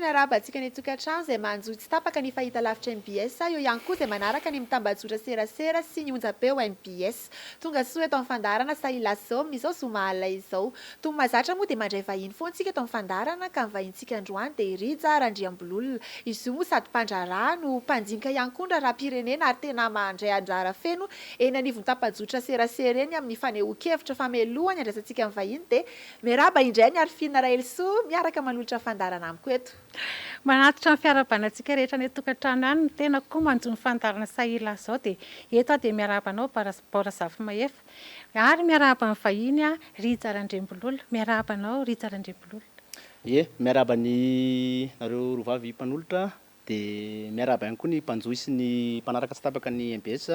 miarahaba antsika any an-tokantrano izay manjohy tsy tapaka ny fahitalavitra mbs, eo ihany koa izay manaraka ny mitambajotra serasera sy ny onjam-peo mbs. Tonga soa eto amin'ny fandaharana Sahilahy Zao amin'izao zoma alina izao. Toy ny mahazatra moa dia mandray vahiny foana isika eto amin'ny fandaharana ka ny vahintsika androany dia i Rija Randriambololona. Izy io moa sady mpandraharaha no mpandinika ihany koa ny raharaham-pirenena ary tena mandray anjara feno eny anivon'ny tambajotra serasera eny amin'ny fanehoan-kevitra. Fa mialoha ny handraisantsika ny vahiny dia miarahaba indray an'i Arifina Rahelisoa miaraka manolotra ny fandaharana amiko eto. Manatitra ny fiarahabana antsika rehetra any an-tokantrano any ny tenako koa manjo ny fandaharana Sahilahy Zao dia eto aho dia miarahaba anao Bao Razafimahefa. Ary miarahaba ny vahiny aho Rija Randriambololona. Miarahaba anao Rija Randriambololona. Ie, miarahaba ny nareo roa vavy mpanolotra dia miarahaba ihany koa ny mpanjohy sy ny mpanaraka tsy tapaka ny mbs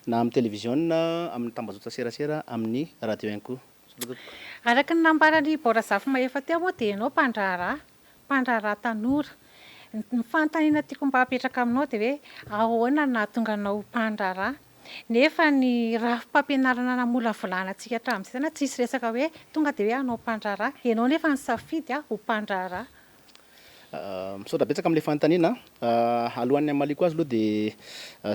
na amin'ny televiziona, amin'ny tambajotra serasera, amin'ny radio ihany koa. Misaotra tompoko. Araka ny nambaran'i Bao Razafimahefa teo moa dia ianao mpandraharaha, mpandraharaha tanora. Ny fanontaniana tiako mba hapetraka aminao dia hoe ahoana no nahatonga anao ho mpandraharaha? Nefa ny rafi-pampianarana namolavolana antsika hatramin'izay izany tsisy resaka hoe tonga dia hoe hanao mpandraharaha. Ianao nefa nisafidy ho mpandraharaha. Misaotra betsaka amin'ilay fanontaniana. Alohan'ny hamaliako azy aloha dia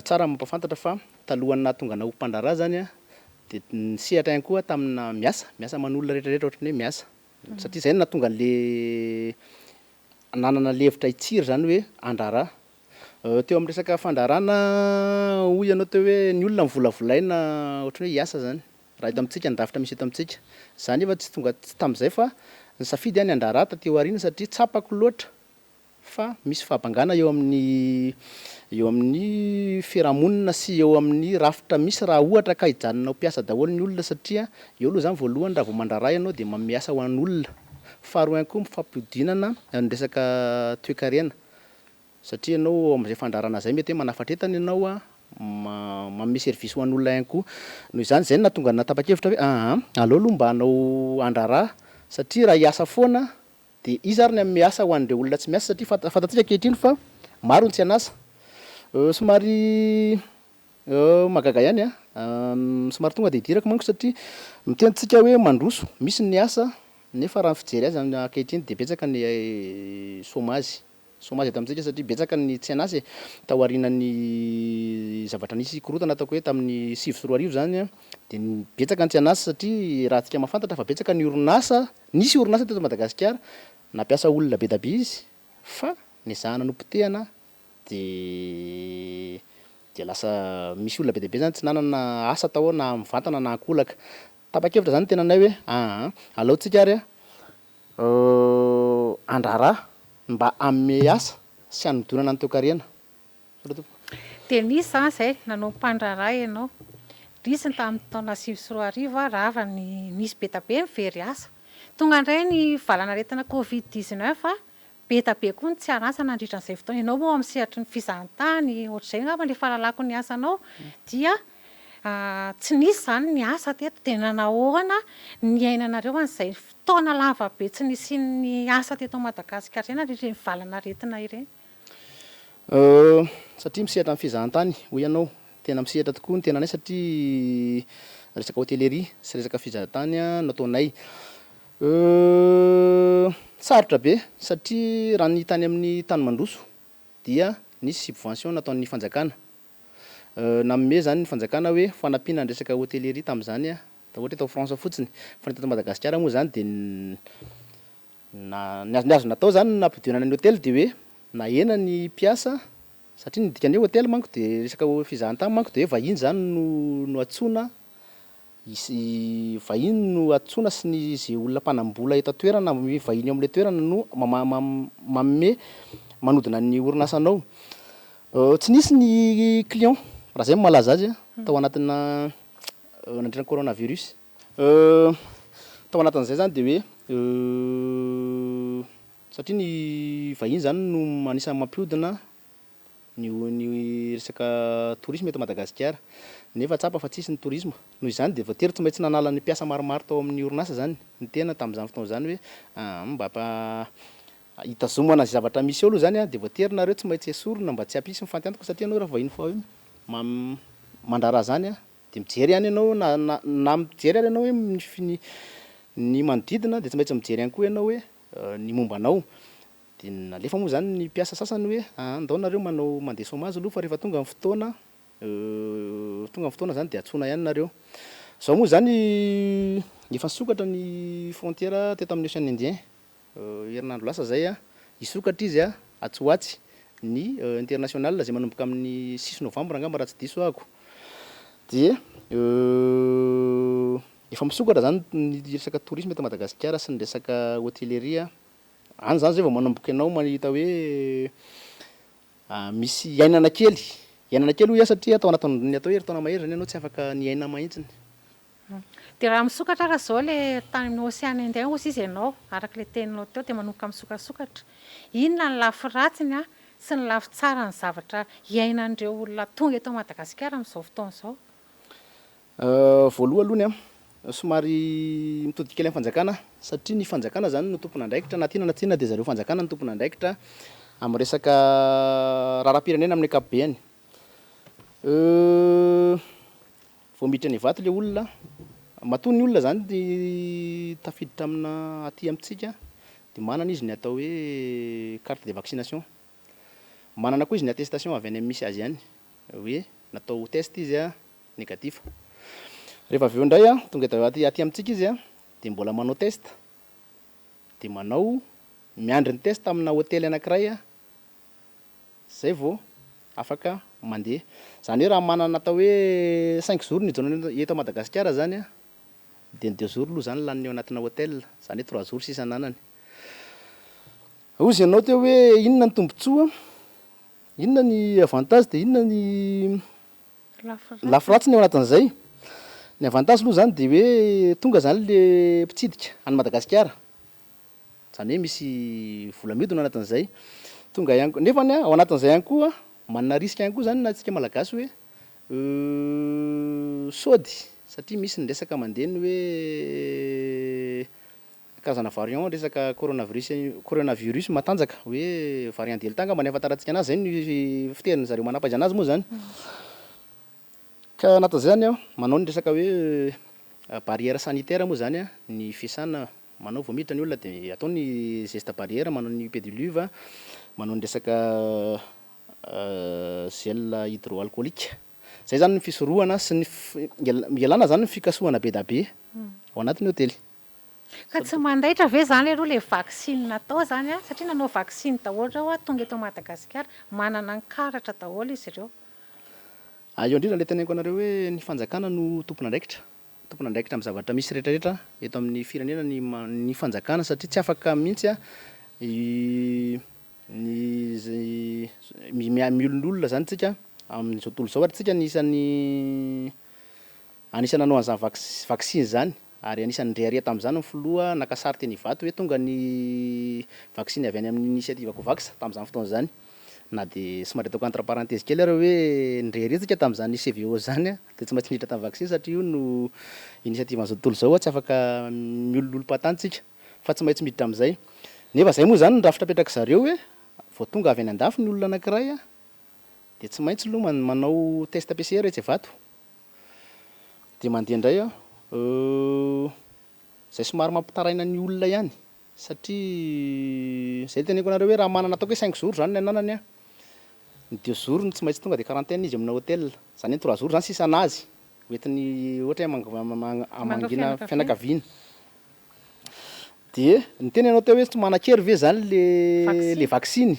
tsara ny mampahafantatra fa talohan'ny nahatonga anao ho mpandraharaha izany dia nisehatra ihany koa tamina miasa, miasa aman'olona rehetrarehetra ohatran'ny hoe miasa. Satria izay no nahatonga an'le nanana le hevitra hitsiry izany hoe handraharaha. Teo amin'ny resaka fandraharahana hoy ianao teo hoe ny olona novolavolaina ohatran'ny hoe hiasa izany raha eto amintsika ny rafitra misy eto amintsika. Za nefa tsy tonga tsy tamin'izay fa nisafidy aho ny handraharaha taty aoriana satria tsapako loatra fa misy fahabangana eo amin'ny eo amin'ny fiarahamonina sy eo amin'ny rafitra misy raha ohatra ka hijanona ho mpiasa daholo ny olona satria eo aloha izany voalohany raha vao mandraharaha ianao dia manome asa ho an'olona, faharoa ihany koa fampihodinana ny resaka toekarena. Satria ianao amin'izay fandraharana izay mety hoe manafatra entana ianao a, manome service ho an'olona ihany koa. Noho izany, izay no nahatonga ny nahatapa-kevitra hoe aa aleo aloha mba hanao handraharaha satria raha hiasa foana dia iza ary ny hanome asa ho an'ireo olona tsy miasa satria fantatsika ankehitriny fa maro ny tsy an'asa. Somary mahagaga ihany an, somary tonga dia idirako manko satria miteny tsika hoe mandroso, misy ny asa nefa raha ny fijery azy ankehitriny dia betsaka ny chômage. Chômage eto amintsika satria betsaka ny tsy an'asa e. Taorian'ny zavatra nisy korontana ataoko hoe tamin'ny 2009 izany dia betsaka ny tsy an'asa satria raha antsika mahafantatra fa betsaka ny orinasa, nisy orinasa teto Madagasikara nampiasa olona be da be izy fa nezahana nopotehana dia dia lasa misy olona be dia be izany tsy nanana asa tao na mivantana na ankolaka. Tapa-kevitra izany ny tenanay hoe aa aleo tsika ary Andraharaha mba hanome asa sy hanodonana ny toekarena. Misaotra tompoko. Dia nisy izany izay, nanao mpandraharaha ianao. Nisy ny tamin'ny taona 2009, rava ny, nisy be dia be ny very asa. Tonga indray ny valanaretina covid 19, Be da be koa ny tsy an'asa nandritra an'izay fotoana. Ianao moa ao amin'ny sehatry ny fizahantany, ohatr'izay angamba ilay fahalalako ny asanao, dia tsy nisy izany ny asa teto. Dia nanahoana ny niainanareo an'izay fotoana lava be tsy nisian'ny asa teto Madagasikara izay nandritra ireny valanaretina ireny? Satria misehatra amin'ny fizahantany hoy ianao, tena misehatra tokoa ny tenanay satria resaka hôtellerie sy resaka fizahantany no ataonay. Euh, sarotra be satria raha ny tany amin'ny tany mandroso dia nisy subvention nataon'ny fanjakana. Euh, nanome zany ny fanjakana hoe fanampiana ny resaka hôtellerie tamin'izany ohatra hoe tao France fotsiny, fa ny teto Madagasikara moa zany dia na ny azo natao zany nampidinana ny hôtel dia hoe nahena ny mpiasa satria ny dikan'ny hoe hôtel manko dia resaka fizahantany manko dia hoe vahiny zany no no antsoina Hisy vahiny no antsoina sy ny ze olona mpanambola eto an-toerana vahiny eo amin'ilay toerana no manome manodina ny orinasanao. Tsy nisy ny client raha zay no mahalaza azy tao anatina nandritra ny coronavirus. Tao anatin'izay zany dia hoe satria ny vahiny zany no anisan'ny mampiodina ny ny resaka tourisme eto Madagasikara nefa tsapa fa tsisy ny tourisme noho izany dia voatery tsy maintsy nanala ny mpiasa maromaro tao amin'ny orinasa izany ny tena tamin'izany fotoana izany hoe mba hitazomana izay zavatra misy eo aloha izany dia voatery nareo tsy maintsy esorina mba tsy hampisy ny fantiantoka satria ianao raha vahiny fa mandrara izany dia mijery ihany ianao na na na mijery ary ianao hoe ny ny manodidina dia tsy maintsy mijery ihany koa ianao hoe ny momba anao. De nalefa moa zany ny mpiasa sasany hoe andao nareo manao mandeha chômage aloha fa rehefa tonga ny fotoana, tonga ny fotoana zany de antsoina ihany nareo. Zao moa zany efa nisokatra ny frontière teto amin'ny Océan Indien herinandro lasa zay a, hisokatra izy a atsy ho atsy ny international zay manomboka amin'ny 6 novembre angamba raha tsy diso ahako. De efa misokatra zany ny resaka tourisme eto Madagasikara sy ny resaka hôtellerie. Any zany zay vao manomboka ianao mahita hoe misy iainana kely, iainana kely hoy aho satria atao anatin'ny atao hoe herintaona mahery zany ianao tsy afaka niaina mihitsiny. De raha misokatra raha zao le tany amin'ny Océan Indien hozy izy ianao, araka le teninao teo, de manomboka misokasokatra, inona ny lafy ratsiny a sy ny lafy tsara ny zavatra iainan'ireo olona tonga eto Madagasikara amin'izao fotoana izao? Voaloha alohany a, somary mitodika kely amin'ny fanjakana satria ny fanjakana zany no tompon'andraikitra na tiana na tsy tiana, de zareo fanjakana no tompon'andraikitra amin'ny resaka raharaham-pirenena amin'ny ankapobeny. Vao miditra any Ivato le olona, matoa ny olona zany ty tafiditra amina aty amintsika de manana izy ny atao hoe carte de vaccination, manana koa izy ny attestation avy any amin'ny misy azy any hoe natao test izy a, négatif. Rehefa avy eo indray a tonga eto aty amintsika izy a, de mbola manao test, de manao miandry ny test amina hôtely anankiray a zay vao afaka mandeha. Zany hoe raha manana atao hoe 5 jours ny hijanonana eto Madagasikara zany a, de ny 2 jours aloha zany laniny ao anatina hôtel, zany hoe 3 jours sisa ananany. Hozy ianao teo hoe inona ny tombontsoa, inona ny avantage, de inona ny lafy ratsiny ao anatin'izay? Ny avantage aloha zany de hoe tonga zany le mpitsidika any Madagasikara, zany hoe misy vola midina ao anatin'izay tonga ihany koa, nefany a ao anatin'izay ihany koa manana risque ihany koa zany na antsika Malagasy hoe sody satria misy ny resaka mandeha ny hoe karazana variant resaka coronavirus matanjaka hoe variant delta angamba ny ahafantarantsika anazy, zay ny fitenin'ny zareo manam-pahaizana azy moa zany. Ka anatin'izay zany a manao ny resaka hoe barrière sanitaire moa zany a ny fiasana manao vao miditra ny olona, de atao ny geste barrière, manao ny pédiluve, manao ny resaka gel hydroalcoolique. Zay zany ny fisorohana sy ny ialana zany ny fikasohana be da be ao anatin'ny hôtely. Ka tsy mandaitra ve zany aloha le vaksiny natao zany a? Satria nanao vaksiny daholo reo a tonga eto Madagasikara, manana ny karatra daholo izy ireo. Eo indrindra le teneniko anareo hoe ny fanjakana no tompon'andraikitra, tompon'andraikitra amin'ny zavatra misy rehetrarehetra eto amin'ny firenena ny ny fanjakana, satria tsy afaka mihitsy a ny zay miolonolona zany tsika amin'izao tontolo izao, ary tsika anisan'ny anisan'ny nanao an'izany vaksiny zany, ary anisan'ny nirehareha tamin'izany ny filoha naka sary teny Ivato hoe tonga ny vaksiny avy any amin'ny initiative Covax tamin'izany fotoana zany. Na de somary ataoko entre parenthèse kely ary hoe nirehareha tsika tamin'izany CVO zany a, de tsy maintsy niditra tamin'ny vaksiny satria io no initiative an'izao tontolo izao, tsy afaka miolonolom-pahatany tsika fa tsy maintsy miditra amin'izay. Nefa zay moa zany ny rafitra apetraky zareo hoe vao tonga avy any andafy ny olona anankiray a, de tsy maintsy aloha manao test PCR etsy Ivato, de mandeha indray a, zay somary mampitaraina ny olona ihany satria zay teneniko anareo hoe raha manana ataoko hoe 5 jours zany ny ananany a, ny 2 jours no tsy maintsy tonga de quarantaine izy amina hôtel, zany hoe 3 jours zany sisa anazy hoentiny ohatra hoe hamangina fianakaviana. De niteny ianao teo hoe tsy manan-kery ve zany le vaksiny?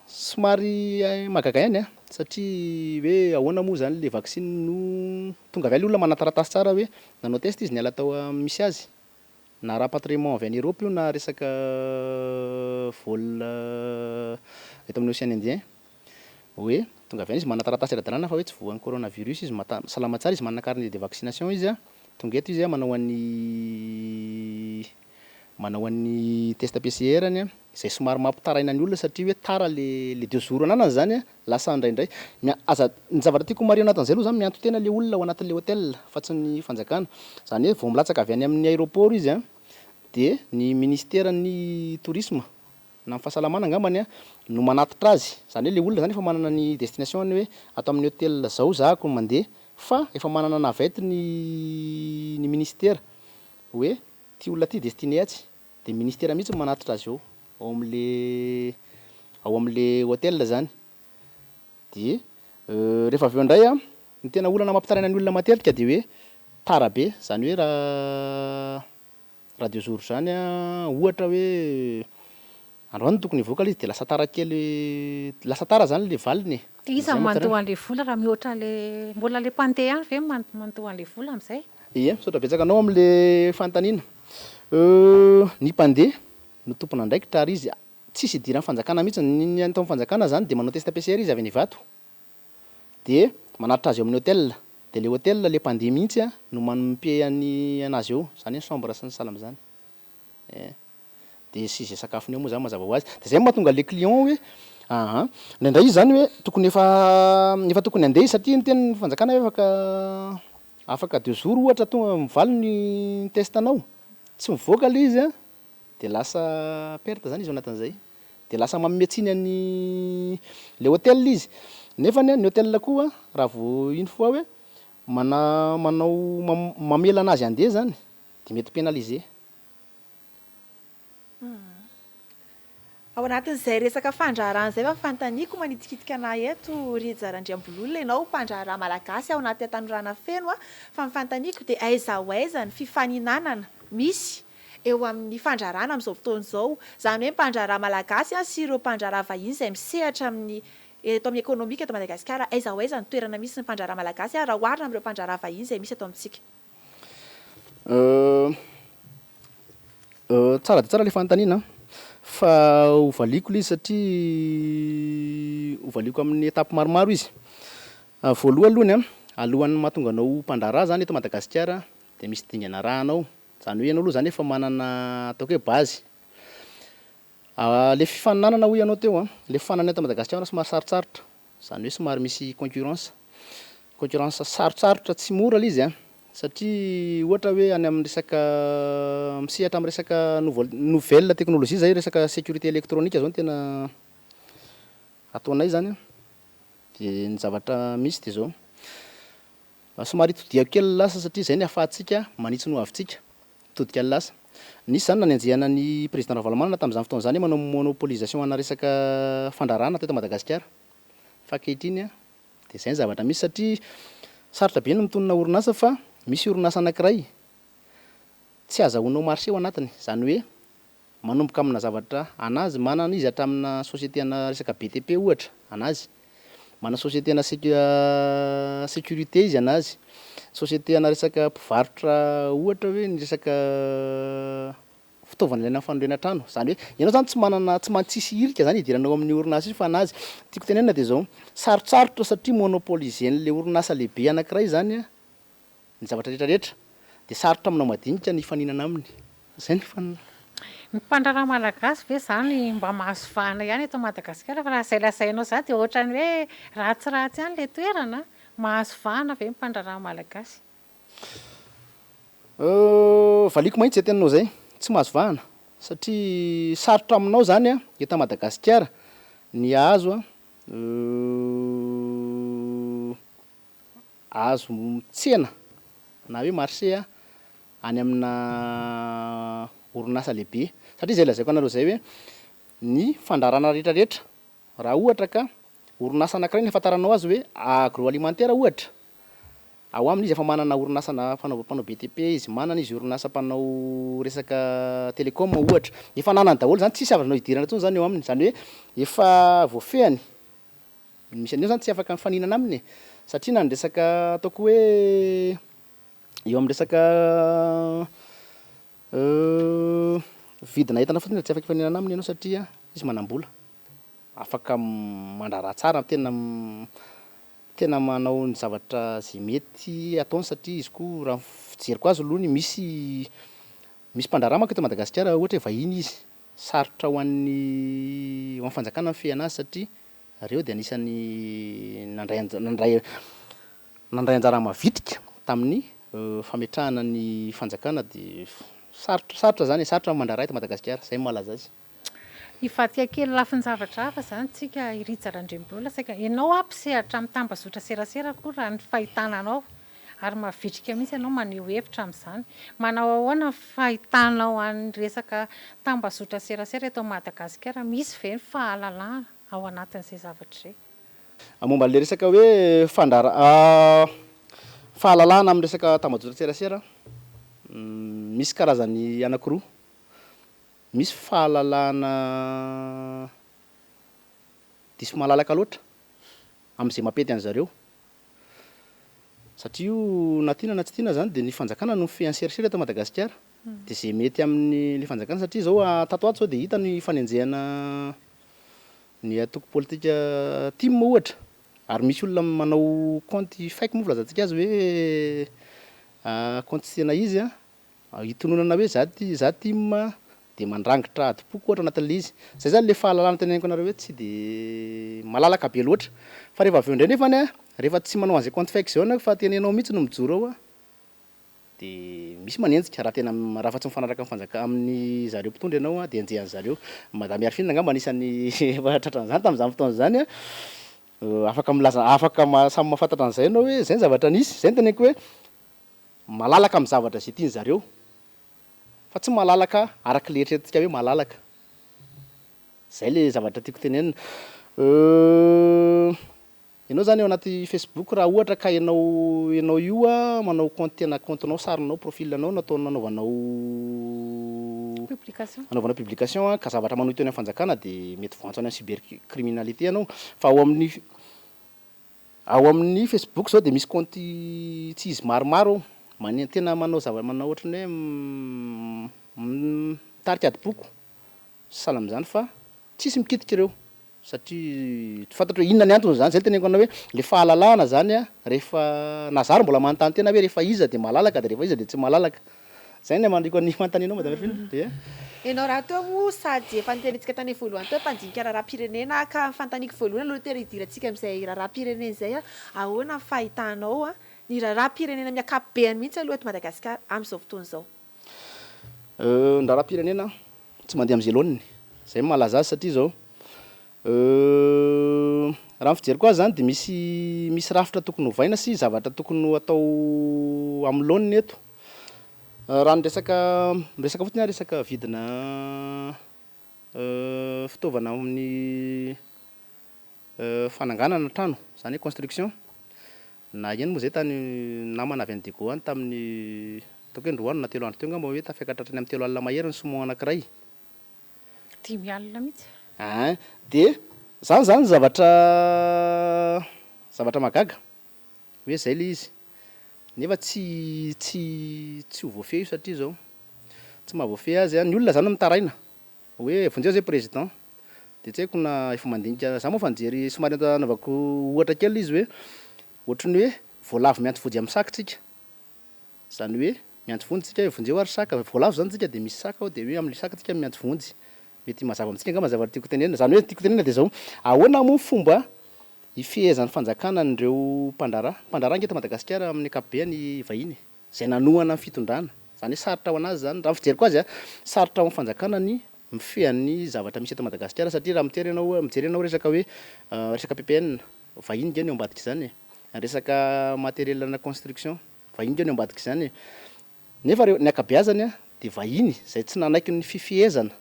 Somary mahagaga ihany a, satria hoe ahoana moa zany le vaksiny no tonga avy any le olona manana taratasy tsara hoe nanao test izy niala tao misy azy, na rapatriement avy any Europe io na resaka vol eto amin'ny Océan Indien, hoe tonga avy any izy manana taratasy ara-dalàna fa hoe tsy voan'ny coronavirus izy, salama tsara izy, manana carnet de vaccination izy a, tonga eto izy a manao an'ny test PCR-ny a, izay somary mampitaraina ny olona satria hoe tara le 2 jours ananany zany a, lasa indraindray aza. Ny zavatra tiako homarihina anatin'izay aloha zany, mianto-tena le olona ao anatin'le hôtel fa tsy ny fanjakana. Zany hoe vao milatsaka avy any amin'ny aéroport izy a, de ny ministeran'ny tourisme na ny fahasalamana angambany a no manatitra azy. Zany hoe le olona zany efa manana ny destination-ny hoe ato amin'ny hôtel zao zahako mandeha, fa efa manana navette ny ministera hoe ty olona ty destiné atsy. De de ministera mihitsy no manatitra azy eo, ao am'le ao am'le hôtel zany. De rehefa avy eo indray an, ny tena olana mampitaraina ny olona matetika de hoe tara be, zany hoe raha raha deux jours zany an, ohatra hoe androany no tokony hivoaka le izy de lasa tara kely, lasa tara zany le valiny e. De iza no mandoa an'le vola raha mihoatra an'le, mbola le mpandeha ihany ve no mandoa an'le vola amin'izay? Ie, misaotra betsaka anao am'le fanontaniana. Ny mpandeha no tompon'andraikitra ary izy tsisy idiran'ny fanjakana mihitsy, ny ataon'ny fanjakana zany de manao test PCR izy avy any Ivato, de manatitra azy eo amin'ny hotel, de le hotel le mpandeha mihitsy no mi-payer an'ny anazy eo, zany hoe chambre sy ny sahala amin'izany. Eh, de sy izay sakafony eo moa zany mazava ho azy. De zay no mahatonga le client hoe aha, indraindray izy zany hoe tokony efa efa tokony handeha izy satria niteny ny fanjakana hoe afaka afaka deux jours ohatra tonga mivaly ny test anao, tsy mivoaka le izy an, de lasa perte zany izy ao anatin'izay, de lasa manome tsiny an'ny le hôtel izy, nefany an ny hôtel koa raha vao une fois hoe mana- manao mamela anazy handeha zany de mety pénalisé. Ao anatin'izay resaka fandraharahana izay fa fanontaniako manitikitika anahy eto Rija Randriambololona, ianao mpandraharaha malagasy ao anaty hatanorana feno fa ny fanontaniako dia aiza ho aiza ny fifaninanana misy eo amin'ny fandraharahana amin'izao fotoana izao, izany hoe mpandraharaha malagasy sy ireo mpandraharaha vahiny izay misehatra amin'ny eto amin'ny ekonomika eto Madagasikara, aiza ho aiza ny toerana misy ny mpandraharaha malagasy raha oharina amin'ireo mpandraharaha vahiny izay misy eto amintsika? Tsara dia tsara ilay fanontaniana an, fa hovaliako ilay izy satria hovaliako amin'ny étape maromaro izy. Voalohany alohany an, alohan'ny mahatonga anao ho mpandraharaha zany eto Madagasikara dia misy dingana arahanao, zany hoe ianao aloha zany efa manana ataoko hoe base. Le fifaninanana hoy ianao teo an, le fifaninanana eto Madagasikara somary sarotsarotra, Izany hoe somary misy concurrence, concurrence sarotsarotra tsy mora ilay izy an, satria ohatra hoe any amin'ny resaka misehatra amin'ny resaka nouveau- nouvelle technologie zay, resaka sécurité électronique zao no tena ataonay zany an, de ny zavatra misy de zao, somary itodihako kely ny lasa satria zay no ahafahantsika manitsy ny ho avintsika, mitodika ny lasa. Nisy zany nanenjehana ny président Ravalomanana tamin'izany fotoana izany hoe manao monopolisation ana resaka fandraharahana teto Madagasikara. Fa ankehitriny dia izay ny zavatra misy satria sarotra be ny mitonona orinasa fa misy orinasa anankiray tsy azahoanao marché ao anatiny, izany hoe Manomboka amina zavatra anazy, manana izy hatramina société ana resaka BTP ohatra, anazy. Manana société ana sécurité izy anazy. Société ana resaka mpivarotra ohatra hoe ny resaka fitaovana ilaina amin'ny fanorenana trano. Izany hoe ianao izany tsy manana, tsy man- tsisy hirika izany hidiranao amin'io orinasa io fa anazy. Tiako tenenina dia izao, sarotsarotra satria monopoliser-n'ilay orinasa lehibe anankiray izany ny zavatra rehetra rehetra dia sarotra aminao madinika ny hifaninana aminy. Izay ny fan. Ny mpandraharaha malagasy ve izany mba mahazo vahana ihany eto Madagasikara fa raha izay lazainao izany dia ohatran'ny hoe ratsiratsy ihany ilay toerana, mahazo vahana ve ny mpandraharaha malagasy? Valiako mahitsy izay teninao izay, tsy mahazo vahana satria sarotra aminao izany eto Madagasikara ny hahazo Azo tsena na hoe marché any amina orinasa lehibe satria izay lazaiko anareo izay hoe ny fandraharana rehetra rehetra raha ohatra ka orinasa anakiray ny ahafantaranao azy hoe agroalimentaire ohatra, ao aminy izy efa manana orinasa na mpanao mpanao BTP izy, manana izy orinasa mpanao resaka telecom ohatra, efa ananany daholo zany tsisy azonao idirana intsony zany eo aminy, zany hoe efa voafehiny. Ny misy an'io zany tsy afaka mifaninana aminy e, satria na ny resaka ataoko hoe eo amin'ny resaka vidina entana fotsiny aza tsy afaka hifaninana aminy ianao satria izy manam-bola, afaka mandraharaha tsara, tena tena manao ny zavatra izay mety ataony satria izy koa raha ny fijeriko azy aloha ny misy misy mpandraharaha manko eto Madagasikara ohatra hoe vahiny izy, sarotra ho an'ny ho an'ny fanjakana ny mifehy anazy satria Ireo dia anisan'ny nandray nandray nandray anjara mavitrika tamin'ny fametrahana ny fanjakana dia sarotra sarotra izany e, sarotra ny mandraharaha eto Madagasikara, izay no mahalaza azy. Hivadika kely lafin-javatra hafa izany tsika i Rija Randriambola saika ianao aho mpisehatra amin'ny tambazotra serasera koa raha ny fahitana anao. Ary mavitrika mihitsy ianao maneho hevitra amin'izany. Manao ahoana ny fahitanao an'ny resaka tambazotra serasera eto Madagasikara? Misy ve ny fahalalahana ao anatin'izay zavatra izay? Momba an'ilay resaka hoe fandrara fahalalahana amin'ny resaka tambajotran-tserasera, misy karazany anankiroa. Misy fahalalahana diso malalaka loatra amin'izay mampety an'zareo. Satria io na tiana na tsy tiana zany dia ny fanjakana no mifehy ny serasera eto Madagasikara. Dia izay mety amin'ilay fanjakana satria izao tato ho ato izao dia hita ny fanenjehana ny antoko politika tim ohatra. Ary misy olona manao kaonty fake moa filazantsika azy hoe kaonty tsy tena izy an, Hitononana hoe za ty za tim de mandrangitra adim-poko ohatra anatin'le izy. Zay zany le fahalalana teneniko anareo hoe tsy de malalaka be loatra. Fa rehefa avy eo indray nefany an, rehefa tsy manao an'izay compte fake zay ianao fa tena ianao mihitsy no mijoro ao an, de misy manenjika raha tena raha fa tsy mifanaraka amin'ny fanjaka amin'ny zareo mpitondra ianao an de enjehan'ny zareo. Madame Arfine angamba anisan'ny efa tratran'izany tamin'izany fotoana izany an, afaka milaza afaka samy mahafantatra an'izay ianao hoe zay ny zavatra nisy. Zay no teneniko hoe Malalaka amin'ny zavatra izay tiany zareo fa tsy malalaka araka ilay eritreretintsika hoe malalaka. Izay ilay zavatra tiako tenenina. Ianao izany ao anaty Facebook raha ohatra ka ianao ianao io manao compte tena compte-nao, sarinao, profil-nao no ataonao anaovanao Publication. anaovanao publication ka zavatra manohitohina ny fanjakana dia mety voantso any amin'ny cybercriminalité ianao. Fa ao amin'ny Ao amin'ny Facebook zao dia misy kaonty tsy izy maromaro ao, mane- tena manao zava- manao ohatran'ny hoe mitarika adim-poko sahala amin'izany fa tsisy mikitika ireo satria tsy fantatro hoe inona ny antony izany, zay no teneniko anao hoe le fahalalahana zany an rehefa na za ary mbola manontany tena hoe rehefa iza dia malalaka dia rehefa iza dia tsy malalaka. Zay ny hamandriko ny fanontanianao Madame Rafina. Dia. Ianao rahateo moa sady efa notenenintsika tany voalohany teo mpandinika raharaham-pirenena ka ny fanontaniako voalohany aloha tena hidirantsika amin'izay raharaham-pirenena izay, ahoana ny fahitanao ny raharaham-pirenena amin'ny ankapobeny mihitsy aloha eto Madagasikara amin'izao fotoana izao? Ny raharaham-pirenena tsy mandeha amin'izay laoniny, izay no mahalaza azy satria izao, Raha ny fijeriko azy izany dia misy misy rafitra tokony hovaina sy zavatra tokony ho atao amin'ny laoniny eto. Raha ny resaka miresaka fotsiny aho resaka vidina fitaovana amin'ny fananganana trano, izany hoe construction. Naheno moa izay tany namana avy any Diego any tamin'ny ataoko hoe roa andro na telo andro teo angamba hoe tafiakatra hatrany amin'ny 30 mahery ny saumon anankiray. 50 mihitsy. Ein, dia zany zany zavatra zavatra mahagaga hoe zay le izy, nefa tsy tsy tsy ho voafehy io satria zao, tsy mahavoafehy azy an, ny olona zany mitaraina hoe vonjeo zay président, de tsy haiko na efa mandinika, za moa efa nijery somary anaovako ohatra kely le izy hoe ohatry ny hoe voalavo miantso vojy amin'ny saka tsika, Izany hoe miantso vonjy tsika hoe vonjeo ary saka, voalavo izany tsika dia misy saka ao dia hoe amin'ilay saka tsika miantso vonjy. Mety mazava amintsika angamba ny zavatra tiako tenenina. Izany hoe ny tiako tenenina dia izao, ahoana moa ny fomba hifehezan'ny fanjakana an'ireo mpandraharaha? Mpandraharaha ange eto Madagasikara amin'ny ankapobeny vahiny e, izay nanohana ny fitondrana. Izany hoe sarotra ho an'azy izany, raha ny fijeriko azy a, sarotra ho an'ny fanjakana ny mifehy ny zavatra misy eto Madagasikara satria raha mitery ianao, mijery ianao resaka hoe resaka PPN, Vahiny nge ny ao ambadik'izany e. Resaka matériel ana construction, vahiny nge ny ao ambadik'izany e. Nefa reo, ny ankabeazany a, dia vahiny izay tsy nanaiky ny fifehezana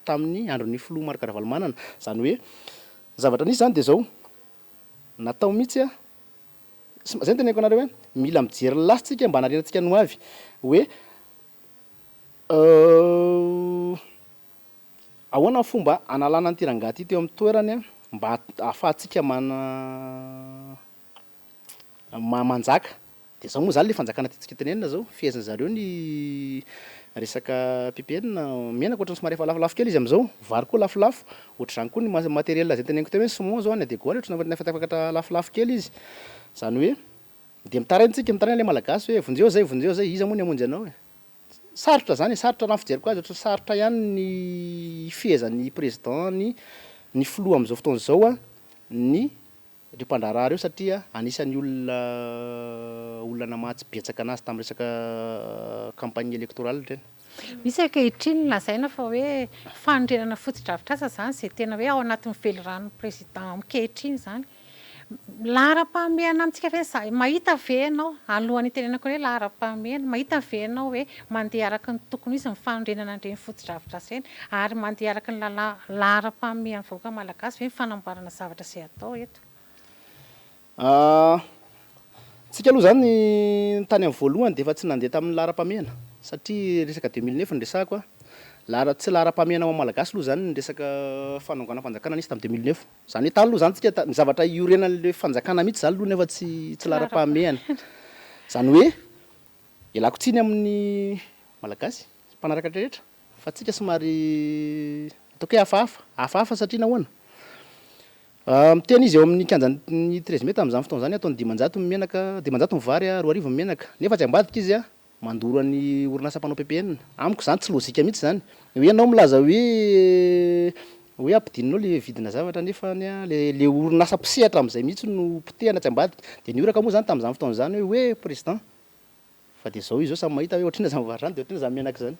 tamin'ny andron'ny filoha Marc Ravalomanana. Izany hoe, ny zavatra nisy izany dia izao, natao mihitsy a, izay no teneniko anareo hoe, mila mijery ny lasa tsika mba hanarenantsika ny ho avy. Hoe, Ahoana ny fomba hanalana an'ity rangahy ity teo amin'ny toerany mba hahafahantsika mana manjaka? Dia izao moa izany ilay fanjakana tiantsika tenenina izao, fehezin-dry zareo ny resaka ppn, menaka ohatran'ny somary efa lafolafo kely izy amin'izao, vary koa lafolafo, ohatr'izany koa ny matériel izay teneniko teo hoe ny saumon izao any Diego any ohatran'ny efa tafakatra lafolafo kely izy, izany hoe dia mitaraina isika, mitaraina ilay Malagasy hoe vonjeo izay, vonjeo izay, iza moa ny hamonjy anao e? Sarotra zany e, sarotra raha ny fijeriko azy, ohatran'ny sarotra ihany ny hifehezan'ny président ny ny filoha amin'izao fotoana izao an, ny ireo mpandraharaha ireo satria anisan'ny olona olona namatsy betsaka anazy tamin'ny resaka campagne électorale ireny. Misy ankehitriny ny lazaina fa hoe fanorenana fotodrafitrasa izany izay tena hoe ao anatin'ny veliranon'ny président ankehitriny izany. Laharam-pahamehana amintsika ve za, mahita ve ianao, alohan'ny hitenenako hoe laharam-pahamehana, mahita ve ianao hoe mandeha araka ny tokony ho izy ny fanorenana an'ireny fotodrafitrasa ireny ary mandeha araka ny lalà, laharam-pahamehan'ny vahoaka malagasy ve ny fanamboarana zavatra izay atao eto? Tsika aloha izany tany amin'ny voalohany dia efa tsy nandeha tamin'ny laharam-pahamehana satria resaka 2009 no resahako a. Lahara, tsy laharam-pahamehana ho an'ny Malagasy aloha izany ny resaka fanonganam-panjakana nisy tamin'ny 2009. Izany hoe tany aloha izany tsika, ny zavatra iorenan'ilay fanjakana mihitsy izany aloha nefa tsy tsy laharam-pahamehana. Izany hoe ialako tsiny amin'ny Malagasy mpanaraka rehetra fa tsika somary ataoko hoe hafahafa, hafahafa satria nahoana? Miteny izy eo amin'ny kianjan'ny treize mai tamin'izany fotoana izany ataony 500 ny menaka, 500 ny vary, 2000 ny menaka. Nefa atsy ambadika izy mandoro an'ny orinasa mpanao ppn. Amiko izany tsy lojika mihitsy izany. Hoe ianao milaza hoe hoe ampidininao le vidina zavatra nefa ny le le orinasa mpisehatra amin'izay mihitsy no potehina atsy ambadika. Dia nihoraka moa izany tamin'izany fotoana izany hoe hoe président Fa dia izao izy izao samy mahita hoe ohatr'inona izany vary izany dia ohatr'inona izany menaka izany.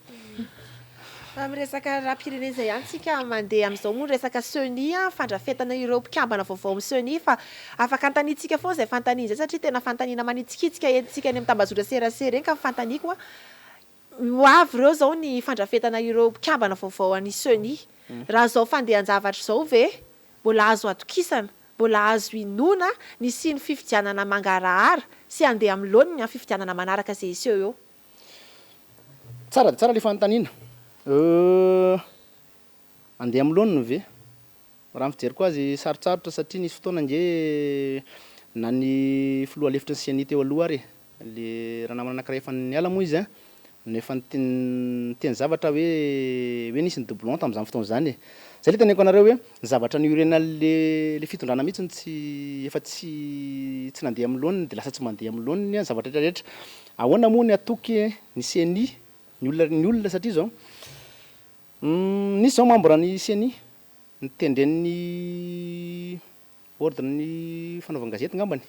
Amin'ny resaka raharaham-pirenena izay ihany tsika mandeha amin'izao moa ny resaka ceni, fandrafetana ireo mpikambana vaovao amin'ny ceni fa afaka anontaniantsika foana izay fanontaniana izay satria tena fanontaniana manitsikitsika entintsika any amin'ny tambazotra serasera eny ka ny fanontaniako ho avy ireo izao ny fandrafetana ireo mpikambana vaovao an'ny ceni raha izao fandehan-javatra izao ve mbola azo atokisana Mbola azo inoana ny hisian'ny fifidianana mangarahara sy handeha amin'ny laoniny amin'ny fifidianana manaraka izay hiseho eo. Tsara dia tsara ilay fanontaniana. Euh, handeha amin'ny laoniny ve? Raha ny fijeriko azy sarotsarotra satria nisy fotoana ange na ny filoha lefitry ny ceni teo aloha ary e, Le ranamana anakiray efa niala moa izy an, no efa niteny zavatra hoe hoe nisy ny doublon tamin'izany fotoana izany e. Zay le teneniko anareo hoe ny zavatra niorenan'le le fitondrana mihitsy no tsy efa tsy tsy nandeha amin'ny laoniny de lasa tsy mandeha amin'ny laoniny ny zavatra rehetra rehetra. Ahoana moa ny hatoky ny ceni ny olona ny olona satria zao nisy zao membre ny ceni notendren'ny Ordre ny fanaovan-gazety ngambany.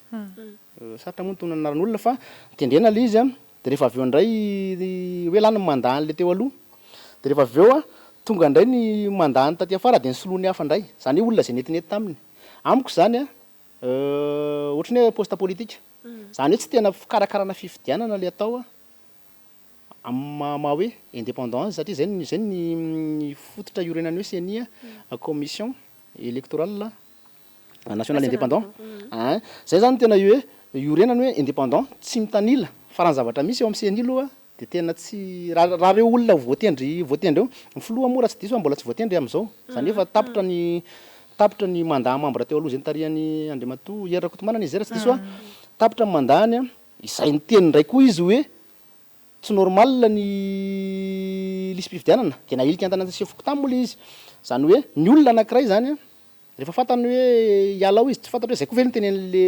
Sarotra moa ny tonona anaran'olona fa tendrena ilay izy an, dia rehefa avy eo indray hoe lany ny mandat an'ilay teo aloha, dia rehefa avy eo an, tonga indray ny mandat ny taty afara dia nisoloany hafa indray, izany hoe olona izay netinety taminy. Amiko izany an, ohatran'ny hoe poste politique, izany hoe tsy tena fikarakarana fifidianana ilay atao an, amin'ny maha maha hoe indépendant azy satria izay ny izay ny fototra iorenan'ny hoe ceni an, commission électorale nationale indépendant ein, zay zany tena hoe iorenany hoe indépendant tsy mitanila fa raha ny zavatra misy eo amin'ny ceni aloha dia tena tsy raha raha reo olona voatendry voatendry eo, ny filoha moa raha tsy diso aho mbola tsy voatendry amin'izao, zany hoe efa tapitra ny tapitra ny mandat membre teo aloha izay notarihan'i Andriamatoa Hery Rakotomanana izy zay raha tsy diso aho, tapitra ny mandat-ny an, izay niteny indray koa izy hoe Tsy normal ny lisi-pifidianana dia nahilika ny tanàna sy fokontany moa ilay izy. Izany hoe ny olona anankiray izany an, rehefa fantany hoe hiala ao izy, tsy fantatro hoe izay koa ve no tenenin'le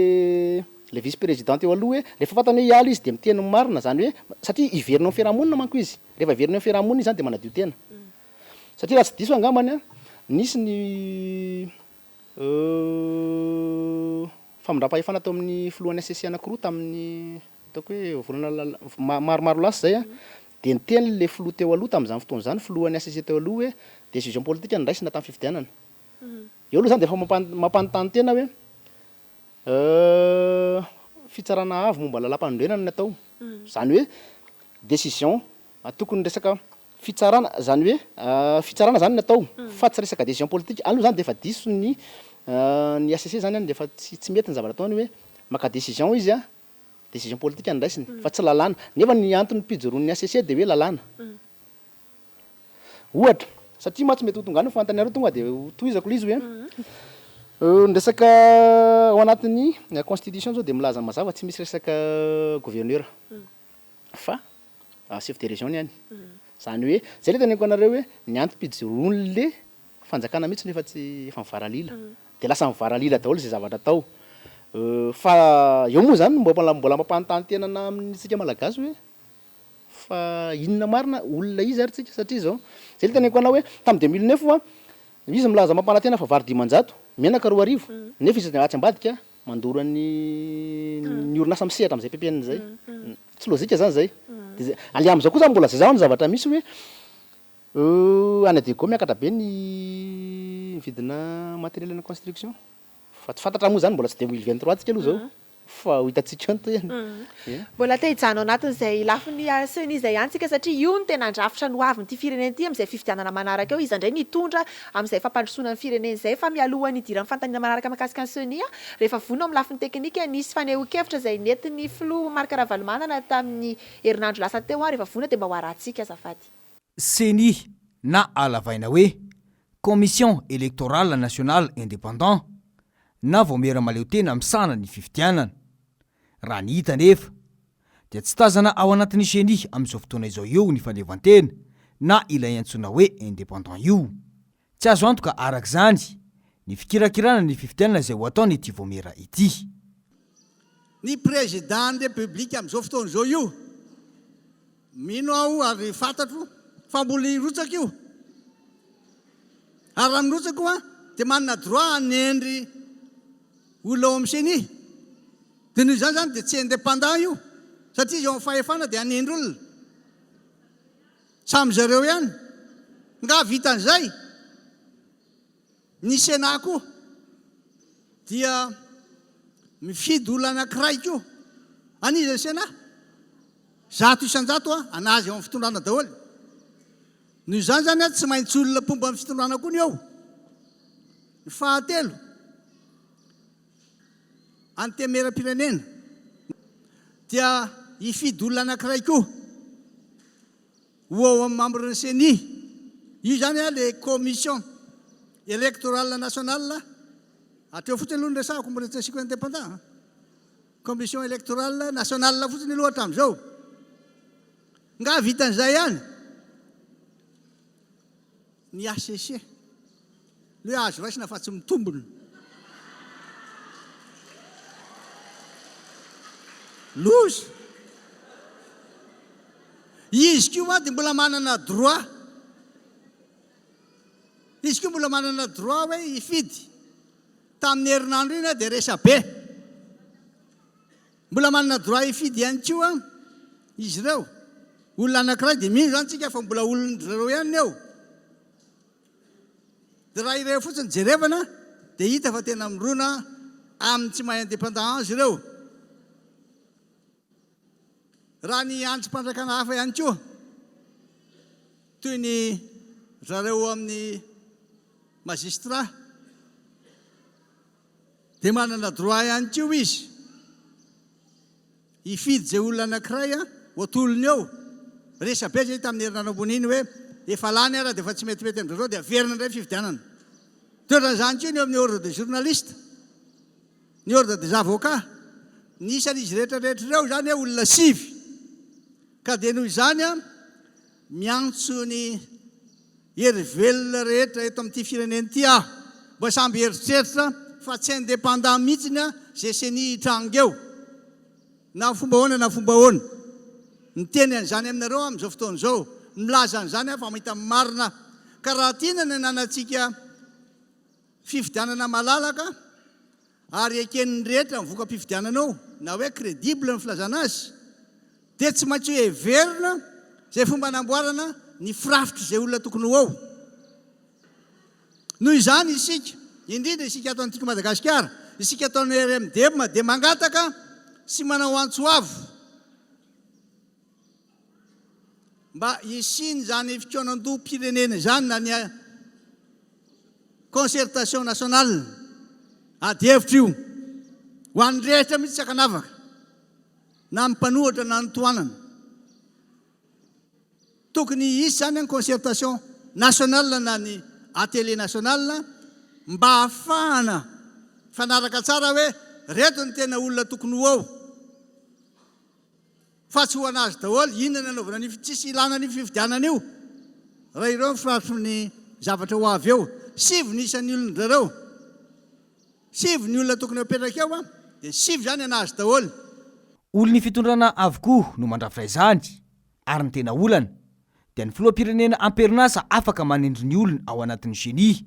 le vice président teo aloha hoe rehefa fantany hoe hiala izy dia miteny ny marina, izany hoe satria hiverina ao amin'ny fiarahamonina manko izy, rehefa hiverina eo amin'ny fiarahamonina izy izany dia manadio tena. Satria raha tsy diso angambany an, nisy ny Famindram-pahefana teo amin'ny filohan'ny HCC anankiroa tamin'ny ataoko hoe volana maromaro lasa izay dia niteny ilay filoha teo aloha tamin'izany fotoana izany, filohan'ny HCC teo aloha hoe décision politique noraisina tamin'ny fifidianana. Eo aloha izany dia efa mampanontany tena hoe fitsarana avo momba ny lalàmpanorenana ny atao. Izany hoe décision tokony resaka Fitsarana, zany hoe fitsarana zany ny atao fa tsy resaka décision politique, any aloha zany dia efa diso ny ny HCC zany any dia efa tsy tsy mety ny zavatra ataony hoe maka décision izy an, décision politique no raisiny fa tsy lalàna, nefa ny antony mpijoroan'ny HCC dia hoe lalàna. Ohatra, satria mantsy mety ho tonga any ny fanontanianareo tonga dia ho tohizako ilay izy hoe ny resaka ao anatin'ny constitution zao dia milaza mazava tsy misy resaka gouverneur fa chef de région ny any. Zany hoe, zay le teneniko anareo hoe ny antom-pijoroan'le fanjakana mihitsy no efa tsy efa mivaralila. De lasa mivaralila daholo zay zavatra atao. Fa eo moa zany mbola mbola mampanontany tena na amintsika malagasy hoe fa inona marina, olona iza ary tsika satria zao, zay le teneniko anao hoe tamin'ny 2009 hoa izy milaza mampanantena fa vary 500, menaka 2000, nefa izy atsy ambadika Mandoro an'ny ny orinasa misehatra amin'izay ppn izay. Tsy lojika zany zay. Dia zay, ale amin'izao koa zany mbola zay zao ny zavatra misy hoe any Diego miakatra be ny vidina matériel ana construction. Fa tsy fantatra moa zany mbola tsy 2023 tsika aloha zao fa ho hitantsika eo ny tohiny. Ie. Mbola te hijanona ao anatin'izay lafiny ceni izay ihany tsika satria io no tena handrafitra ny hoavin'ity firenena ity amin'izay fifidianana manaraka eo. Iza indray no hitondra amin'izay fampandrosoana ny firenena izay. Fa mialohan'ny hidiran'ny fanontaniana manaraka mahakasika ny ceni, rehefa vonona ao amin'ny lafiny teknika, nisy fanehoan-kevitra izay nentin'ny filoha Marc Ravalomanana tamin'ny herinandro lasa teo, rehefa vonona dia mba ho arahantsika azafady. Ceni na alavaina hoe Commission Electorale Nationale Indépendant na Vaomiera Mahaleotena misahana ny fifidianana. Raha ny hita anefa dia tsy tazana ao anatin'ny Ceni amin'izao fotoana izao io ny fahaleovantena na ilay antsoina hoe indépendant io. Tsy azo antoka araka izany ny fikirakirana ny fifidianana izay ho ataon'ity vaomiera ity. Ny Président ny République amin'izao fotoana izao io, mino aho ary fantatro fa mbola hirotsaka io. Ary raha mirotsaka io dia manana droit hanendry olona ao amin'ny ceni. Dia noho izany izany dia tsy indépendant io satria izy eo amin'ny fahefana dia hanendry olona. Samy zareo ihany. Nga vitan'izay? Ny Sénat koa dia mifidy olona anankiray koa. An'iza ny Sénat? 100% an'azy ao amin'ny fitondrana daholo. Noho izany izany tsy maintsy olona mpomba ny fitondrana koa ny eo. Ny fahatelo, Antenimierampirenena dia hifidy olona anankiray koa ho ao amin'ny membre ny ceni. Io izany ilay commission électorale nationale, hatreo fotsiny aloha no resahako, mbola tsy asiako indépendant an. Commission électorale nationale fotsiny aloha hatramin'izao. Nga vitan'izay ihany? Ny HCC, le hoe azo raisina fa tsy mitombina. Loza! Izy koa dia mbola manana droit. Izy koa mbola manana droit hoe hifidy. Tamin'ny herinandro iny dia resabe. Mbola manana droit hifidy ihany koa izy ireo. Olona anankiray dia mino izany tsika fa mbola olon-dry zareo ihany ny eo. Dia raha ireo fotsiny jerevana dia hita fa tena mirona amin'ny tsy maha indépendant azy ireo. Raha ny andrim-panjakana hafa ihany koa toy ny zareo amin'ny magistrat Dia manana droit ihany koa izy hifidy izay olona anankiray ho atolony eo. Resabe izay tamin'ny herinandro ambony iny hoe efa lany ara dia efa tsy metimety amin-dry zareo dia averina indray ny fifidianana. Dia ohatran'izany koa ny eo amin'ny ordre des journalistes, ny ordre des avocats. Ny isan'izy rehetra rehetra ireo izany olona sivy. Ka dia noho izany miantso ny Hery velona rehetra eto amin'ity firenena ity aho mba samby hieritreritra fa tsy indépendant mihitsiny ze ceni hitranga eo na fomba ahoana na fomba ahoana. Miteny an'izany aminareo aho amin'izao fotoana izao, milaza an'izany aho fa mahita ny marina aho. Ka raha tiana ny hananantsika fifidianana malalaka ary eken'ny rehetra ny voka-pifidianana eo na hoe crédible ny filazana azy dia tsy maintsy ho heverina izay fomba hanamboarana ny firafitr'izay olona tokony ho ao. Noho izany isika, indrindra isika ato Antico Madagasikara, isika ato amin'ny RMDM dia mangataka sy manao antso avo mba hisian'izany fikaonandoham-pirenena izany na ny concertation nationale, ady hevitra io, ho an'ny rehetra mihitsy tsy ankanavaka, na ny mpanohitra na ny tohanana. Tokony hisy izany ny concertation nationale na ny atelier national mba hahafahana mifanaraka tsara hoe reto ny tena olona tokony ho ao. Fa tsy ho an'azy daholo, inona ny anaovana an'io, tsisy ilana an'io fifidianana io raha ireo ny firatry ny zavatra ho avy eo. Sivy ny isan'ny olon-dry zareo, sivy ny olona tokony hapetraka eo an, dia sivy izany an'azy daholo. Olon'ny fitondrana avokoa no mandrafitra izany ary ny tena olana dia ny filoham-pirenena am-perinasa afaka manendry ny olony ao anatin'ny ceni,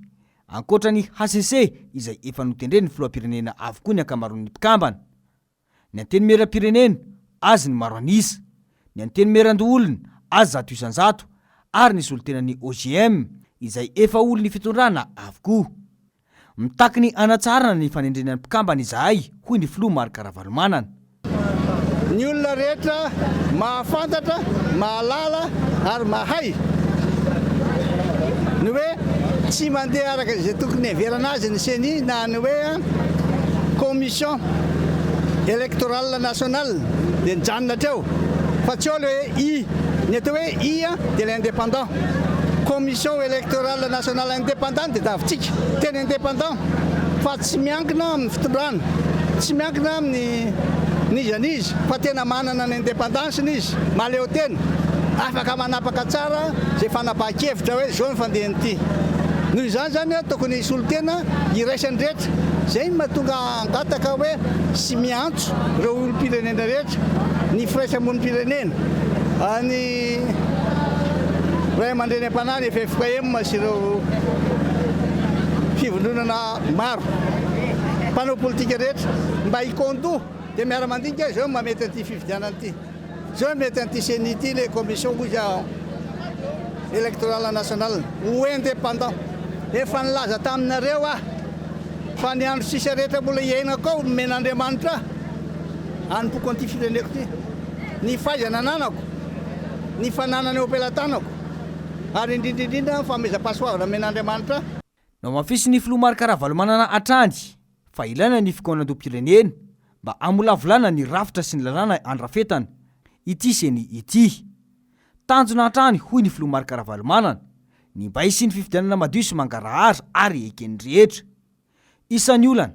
ankoatra ny hcc izay efa notendren'ny filoham-pirenena avokoa ny ankamaroan'ny mpikambana. Ny Antenimierampirenena, azy ny maro an'isa, ny Antenimierandoholona, azy 100%, ary ny solontenan'ny OJM, izay efa olon'ny fitondrana avokoa. Mitaky ny hanatsaharana ny fanendrena ny mpikambana izahay, hoy ny filoha Marc Ravalomanana. Ny olona rehetra mahafantatra, mahalala ary mahay ny hoe tsy mandeha araka izay tokony hiheverana azy ny Ceni na ny hoe Commission Electorale Nationale dia nijanona hatreo fa tsy eo ilay hoe I. Ny atao hoe I dia ilay indépendant. Commission Electorale Nationale Indépendant dia davintsika. Tena indépendant fa tsy miankina amin'ny fitondrana, tsy miankina amin'ny n'iza n'iza fa tena manana ny indépendance-ny izy, mahaleo tena, afaka manapaka tsara izay fanapahan-kevitra hoe izao ny fandehan'ity. Noho izany izany tokony hisolo tena iraisan'ny rehetra. Izay no mahatonga hangataka hoe sy miantso ireo olom-pirenena rehetra, ny firaisamonim-pirenena, ny ray aman-dreny am-panahy, ny ffkm sy ireo fivondronana maro, mpanao politika rehetra mba hikaon-doha dia miara-mandinika hoe izao no mahamety an'ity fifidianana ity. Zao mety an'ity ceni ity le commission hoy aho electorale nationale ho indépendant. Efa nilaza taminareo aho fa ny andro sisa rehetra mbola hiainako ao nomen'Andriamanitra ahy hanompoako an'ity fireneko ity. Ny fahaizana ananako, ny fananana eo am-pelatanako ary indrindra indrindra ny fanomezam-pahasoavana nomen'Andriamanitra ahy. Nohamafisin'ny filoha Marc Ravalomanana hatrany fa ilaina ny fikaonandoham-pirenena mba hamolavolana ny rafitra sy ny lalàna andrafetana ity ceni ity. Tanjona hatrany, hoy ny filoha Marc Ravalomanana, ny mba hisian'ny fifidianana madio sy mangarahara ary eken'ny rehetra. Isan'ny olana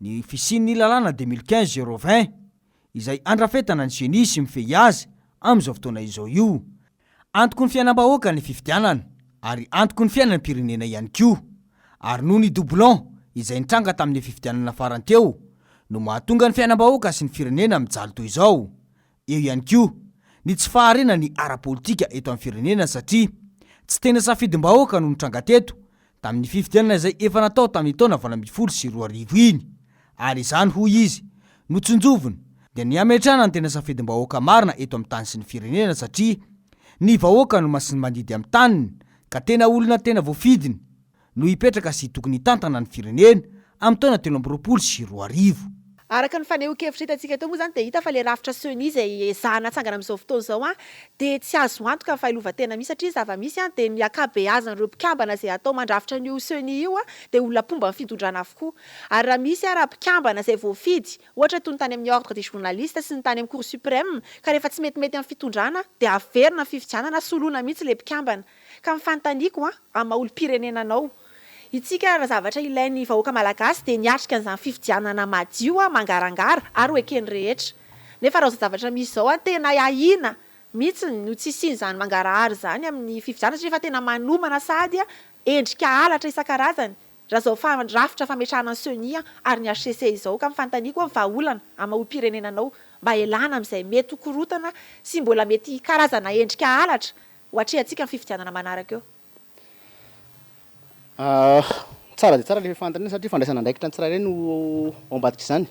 ny fisian'ny lalàna 2015 020 izay andrafetana ny ceni sy mifehy azy amin'izao fotoana izao io. Antoky ny fiainam-bahoaka ny fifidianana ary antoky ny fiainam-pirenena ihany koa. Ary noho ny doublon izay nitranga tamin'ny fifidianana farany teo no mahatonga ny fiainam-bahoaka sy ny firenena mijaly toy izao. Eo ihany koa ny tsy faharenany ara-politika eto amin'ny firenena satria tsy tena safidim-bahoaka no nitranga teto tamin'ny fifidianana izay efa natao tamin'ny taona 2018 iny, ary izany hoy izy no tsinjoviny dia ny hametrahana ny tena safidim-bahoaka marina eto amin'ny tany sy ny firenena satria ny vahoaka no masin-mandidy amin'ny taniny ka tena olona tena voafidiny no hipetraka sy tokony hitantana ny firenena amin'ny taona 2023. Araka ny fanehoan-kevitra hitantsika teo moa izany dia hita fa ilay rafitra ceni izay ezahana atsangana amin'izao fotoana izao dia tsy azo antoka ny fahilovan-tena mihitsy satria zava-misy dia ny ankabeazan'ireo mpikambana izay atao mandrafitra an'io ceni io dia olona mpomba ny fitondrana avokoa. Ary raha misy ara mpikambana izay voafidy, ohatra toy ny tany amin'ny ordre des journalistes sy ny tany amin'ny cour supreme, ka rehefa tsy metimety amin'ny fitondrana dia averina ny fifidianana, soloina mihitsy ilay mpikambana. Ka ny fanontaniako amin'ny maha olom-pirenena anao, Itsika raha zavatra ilain'ny vahoaka malagasy dia niatrika an'izany fifidianana madio, mangarangara ary ho eken'ny rehetra. Nefa raha izao zavatra misy izao, tena ahiana mihitsy no tsy hisian'izany mangarahara izany amin'ny fifidianana satria efa tena manomana sahady endrika halatra isan-karazany raha izao rafitra fametrahana ny ceni ary ny hcc izao. Ka ny fanontaniako hoe vahaolana amin'ny maha olom-pirenena anao mba hialana amin'izay mety ho korontana sy mbola mety karazana endrika halatra ho atrehantsika amin'ny fifidianana manaraka eo. Tsara dia tsara ilay fanontaniana satria fandraisana andraikitra ny tsirairay no ao ambadik'izany.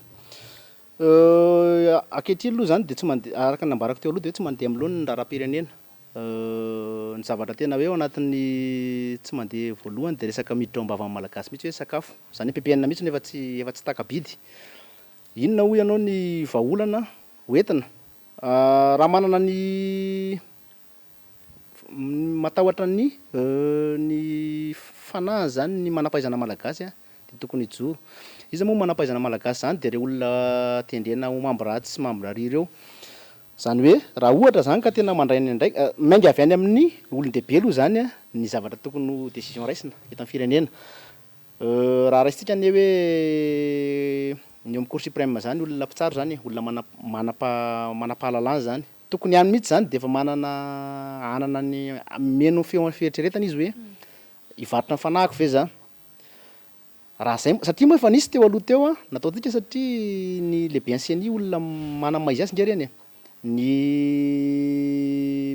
Ankehitriny aloha izany dia tsy mandeha, araka ny nambarako teo aloha dia hoe tsy mandeha amin'ny laoniny ny raharaham-pirenena. Ny zavatra tena hoe ao anatin'ny tsy mandeha voalohany dia resaka miditra ao am-bavan'ny Malagasy mihitsy hoe sakafo. Izany hoe ppn mihitsy no efa tsy efa tsy taka-bidy. Inona hoy ianao ny vahaolana ho entina? Raha manana ny Matahotra ny ny fanahiny zany ny manampahaizana malagasy dia tokony hijoro. Iza moa manampahaizana malagasy zany dia ireo olona tendrena ho membre atsy sy membre ary ireo. Zany hoe raha ohatra zany ka tena mandray ny andraik-, miainga avy any amin'ny olon-dehibe aloha zany ny zavatra tokony ho décision raisina eto amin'ny firenena. Raha raisintsika anie hoe ny eo amin'ny cour supreme zany olona mpitsara zany e, olona manam- manam-pahalalana manam-pahalalana zany. Tokony any mihitsy izany dia efa manana hanana ny mino ny feon'ny fieritreretana izy hoe hivarotra ny fanahiko ve za? Raha zay satria moa efa nisy teo aloha teo an, nataontsika satria ny lehiben'ny ceni olona manana ny maha izy azy nge ireny e, ny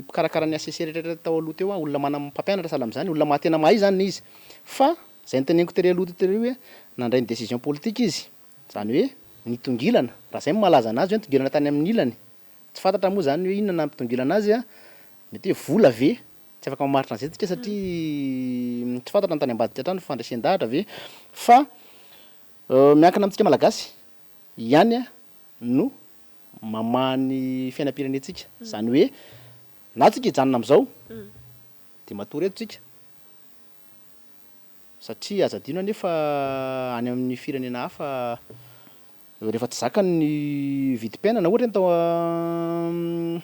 mpikarakara ny HCC rehetra rehetra tao aloha teo an, olona manana mpampianatra sahala amin'izany, olona maha tena mahay izany izy fa izay noteneniko tery aloha tery hoe nandray ny décision politique izy, izany hoe nitongilana, raha izay no mahalaza anazy hoe nitongilana tany amin'ny ilany, Tsy fantatra moa izany hoe inona nampitongilana azy an, mety hoe vola ve? Tsy afaka mamaritra an'izay tsika satria tsy fantatra ny tany ambadika hatrany fandresen-dahatra ve? Fa. Miankina amintsika Malagasy ihany no mamaha ny fiainam-pirenentsika. Izany hoe na tsika hijanona amin'izao dia matory eto tsika satria aza adino anie fa any amin'ny firenena hafa rehefa tsy zakany ny vidim-piainana, ohatra hoe ny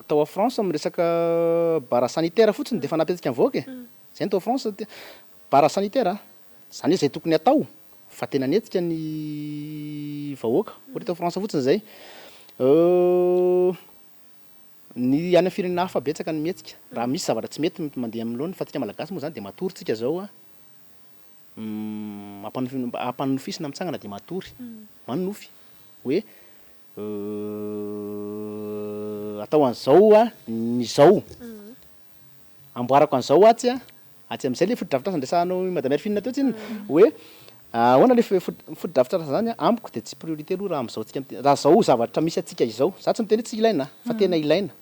tao tao France amin'ny resaka barre sanitaire fotsiny dia efa nampiantsika ny vahoaka e! Izay ny tao France, barre sanitaire an! Izany hoe izay tokony hatao fa tena nihetsika ny vahoaka, ohatra tao France fotsiny izay. Ny any amin'ny firenena hafa betsaka ny mihetsika raha misy zavatra tsy mety mandeha amin'ny laoniny fa antsika Malagasy moa izany dia matory tsika izao an, ampanofisina mitsangana dia matory, manonofy hoe atao an'izao an ny izao. Amboarako an'izao atsy a, atsy amin'izay le fotodrafitrasa niresahanao i Madame Herfine teo tsinona hoe ahoana le fotodrafitrasa zany a, amiko de tsy priorité aloha raha amin'izao tsika miteny, raha zao zavatra misy antsika izao, za tsy miteny hoe tsy ilaina fa tena ilaina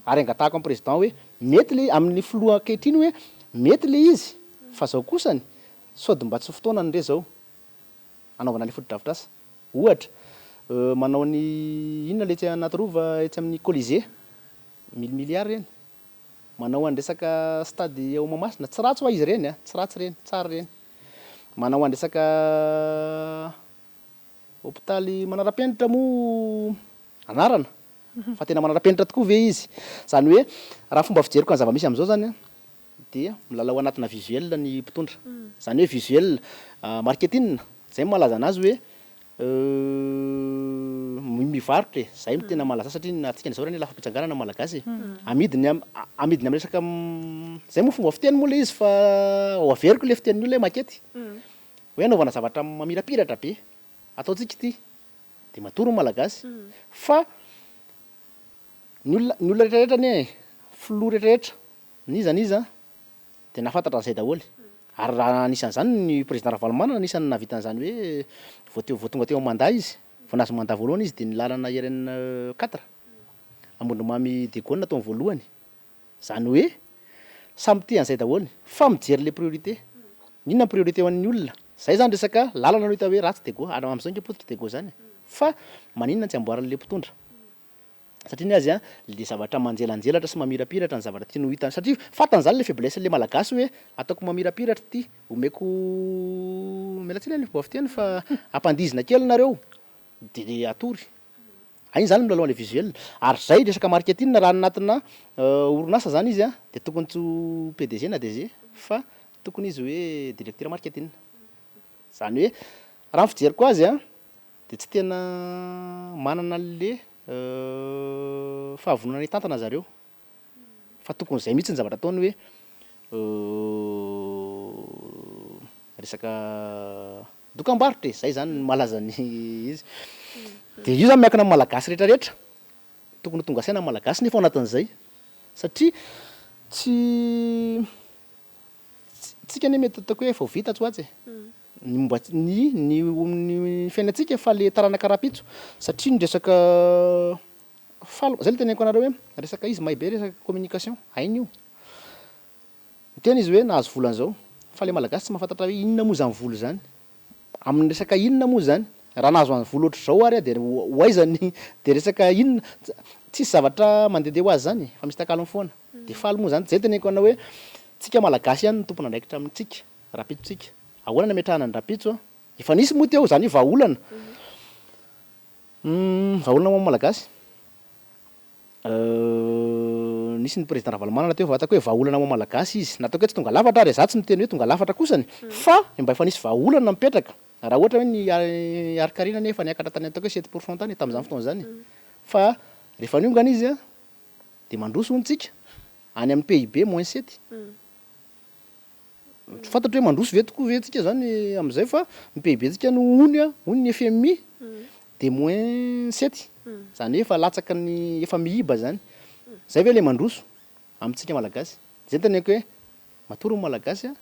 ary angatahako amin'ny président hoe mety le amin'ny filoha ankehitriny hoe mety le izy fa zao kosany sao de mba tsy fotoanany re zao hanaovana le fotodrafitrasa, ohatra manao ny inona le etsy Anatirova etsy amin'ny Colisée, mille milliards ireny. Manao an'ny resaka stade ao Mahamasina, tsy ratsy hoa izy ireny a, tsy ratsy ireny, tsara ireny. Manao an'ny resaka hopitaly manara-penitra moa anarana, fa tena manara-penitra tokoa ve izy? Izany hoe raha fomba fijeriko ny zava-misy amin'izao izany an, dia milalao anatina visuel ny mpitondra. Izany hoe visuel marketing, izay no mahalaza an'azy hoe Mivarotra e, zay no tena malaza satria na antsika izao anie lafim-pitsanganana malagasy e, amidiny am amidiny am resaka zay moa fomba fiteny moa le izy fa ho averiko le fitenin'ny olona hoe makety, hoe anaovana zavatra mamirapiratra be, ataontsika ity de matory ny malagasy fa ny olona ny olona rehetra rehetra anie e, filoha rehetra rehetra n'iza n'iza Dia nahafantatra an'izay daholo. Ary raha anisan'izany ny Président Ravalomanana anisan'ny nahavita an'izany hoe vao teo vao tonga teo amin'ny mandat izy, vao nahazo mandat voalohany izy dia ny lalana RN quatre, Ambondromamy Diego no nataony voalohany. Izany hoe samy tia an'izay daholo fa mijery ilay priorité. Inona ny priorité ho an'ny olona? Izay izany resaka lalana no hita hoe ratsy Diego, ary amin'izao ange potika Diego izany e. Fa maninona no tsy amboarin'ilay mpitondra? Satria ny azy an, le zavatra manjelanjelatra sy mamirapiratra ny zavatra tiany ho hitany, satria fantany zany le faiblesse le malagasy hoe ataoko mamirapiratra ity, omeko, miala tsiny amin'ny fomba fiteny fa ampandihizina kely nareo de atory. Hainy zany milalao anle visuel. Ary zay resaka marketing raha anatina orinasa zany izy an, de tokony tsy ho PDG na DG fa tokony izy hoe directeur marketing. Zany hoe raha ny fijeriko azy an, Dia tsy tena manana an'le fahavononana hitantana zareo fa tokony izay mihitsy ny zavatra ataony hoe resaka dokambarotra e, zay zany no mahalaza ny izy. Dia io zany miankina amin'ny Malagasy rehetra rehetra, tokony ho tonga saina ny Malagasy nefa ao anatin'izay satria tsy tsika anie mety ataoko hoe efa ho vita atsy ho atsy e. Ny momba ny ny ny fiainantsika fa le taranaka rahampitso satria ny resaka faly zay le teneniko anareo hoe resaka izy mahay be resaka communication hainy io miteny izy hoe nahazo vola an'izao fa le malagasy tsy mahafantatra hoe inona moa zany vola zany amin'ny resaka inona moa zany raha nahazo an'ny vola ohatr'izao ary aho de ho aiza ny de resaka inona tsisy zavatra mandehandeha ho azy zany fa misy takalony foana de faly moa zany zay teneniko anao hoe tsika malagasy ihany no tompon'andraikitra amintsika Rapitso tsika. Ahoana ny ametrahana ny rapitso a? Efa nisy moa teo izany hoe vahaolana. Humm vahaolana ho an'ny Malagasy. Nisy ny président Ravalomanana teo fa ataoko hoe vahaolana ho an'ny Malagasy izy. Na ataoko hoe tsy tonga lafatra ary e, za tsy miteny hoe tonga lafatra kosany fa mba efa nisy vahaolana mipetraka. Raha ohatra hoe ny harinkarena anie efa niakatra tany ataoko hoe sept pour cent tany tamin'izany fotoana izany. Fa rehefa niongana izy a, dia mandroso hono tsika, any amin'ny PIB moins sept. Tsy fantatro hoe mandroso ve tokoa ve tsika zany amizay fa ny PIB tsika no hono a, hono ny FMI de moins sept, zany hoe efa latsaka ny efa miiba zany, zay ve le mandroso amintsika malagasy? Zay no teneniko hoe matory ny malagasy a,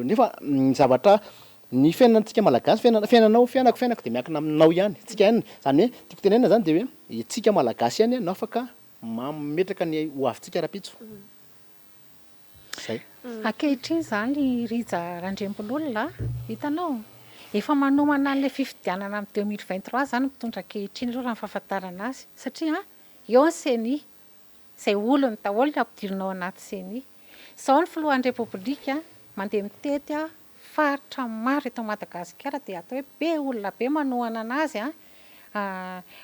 nefa ny zavatra ny fiainantsika malagasy, fiainana fiainanao, fiainako fiainako de miankina aminao ihany, tsika ihany, zany hoe tiako tenenina zany de hoe itsika malagasy ihany no afaka Mametraka ny ho avintsika rapitso. Zay. Ankehitriny izany Rija Randriambololona a, hitanao? Efa manomana an'ilay fifidianana amin'ny 2023 izany ny mpitondra ankehitriny aloha raha ny fahafantarana azy satria eo ny ceni, izay olony daholo no ampidirina ao anaty ceni. Izao ny filohan'ny Repoblika mandeha mitety faritra maro eto Madagasikara dia atao hoe be olona be manohana anazy an,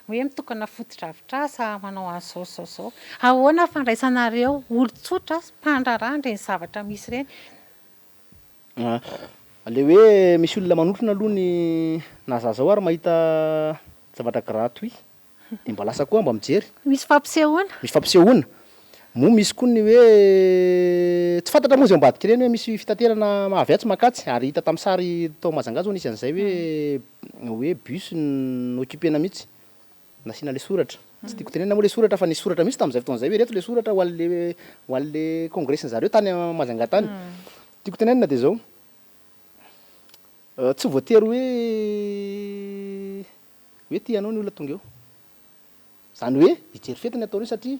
hoe mitokana fotodrafitrasa, manao an'izao sy izao sy izao. Ahoana ny fandraisanareo olon-tsotra sy mpandraharaha an'ireny zavatra misy ireny? Ilay hoe misy olona manotrona aloha ny na za zao ary mahita zavatra gratuit Dia mba lasa koa mba mijery. Misy fampisehoana. Misy fampisehoana. Moa misy koa ny hoe tsy fantatra moa izay ambadika ireny hoe misy fitaterana avy atsy mankatsy ary hita tamin'ny sary tao Majunga zao nisy an'izay hoe hoe bus no-occupena mihitsy nasiana ilay soratra. Tsy tiako tenenina moa ilay soratra fa nisy soratra mihitsy tamin'izay fotoana izay hoe ireto ilay soratra ho an'le ho an'le congres-n'ny zareo tany Majunga tany. Tiako tenenina dia izao, tsy voatery hoe Hoe tia anao ny olona tonga eo. Izany hoe hijery fety ny ataony eo satria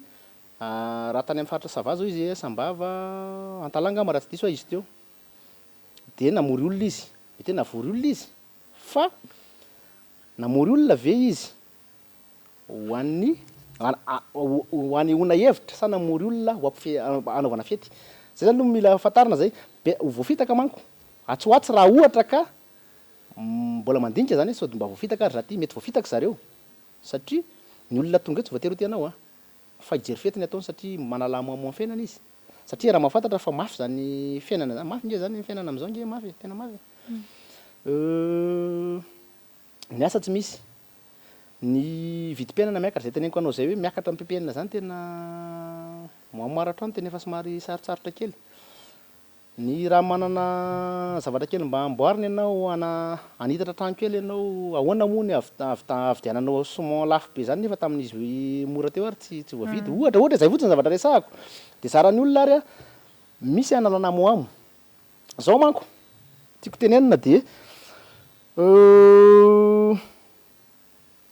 raha tany amin'ny faritra Sava zao izy, Sambava, Antalaha angamba raha tsy diso aho izy teo. Dia namory olona izy. Mety hoe navory olona izy. Fa namory olona ve izy ho an'ny ho hanehoana hevitra sa namory olona ho hanaovana fety? Izay zany aloha no mila fantarina izay. Be ho voafitaka manko atsy ho atsy raha ohatra ka Mbola mandinika zany hoe sao de mba voafitaka ary za ty, mety voafitaka zareo satria ny olona tonga eo tsy voatery ho tia anao an, fa hijery fety ny ataony satria manala hamohamoha ny fiainana izy, satria raha mahafantatra fa mafy zany fiainana zany, mafy nge zany fiainana amizao nge mafy e, tena mafy e, ny asa tsy misy, ny vidim-piainana miakatra, zay teneniko anao zay hoe miakatra ny ppn zany tena moramora hatrany tena efa somary sarotsarotra kely. Ny raha manana zavatra kely mba amboarina ianao, ana hanitatra trano kely ianao, ahoana moa ny havidiananao ciment lafo be zany nefa tamin'izy mora teo ary tsy tsy voavidy, ohatra ohatra zay fotsiny zavatra resahako, de zaran'ny olona ary a, misy analana hamohamo, zao manko tiako tenenina de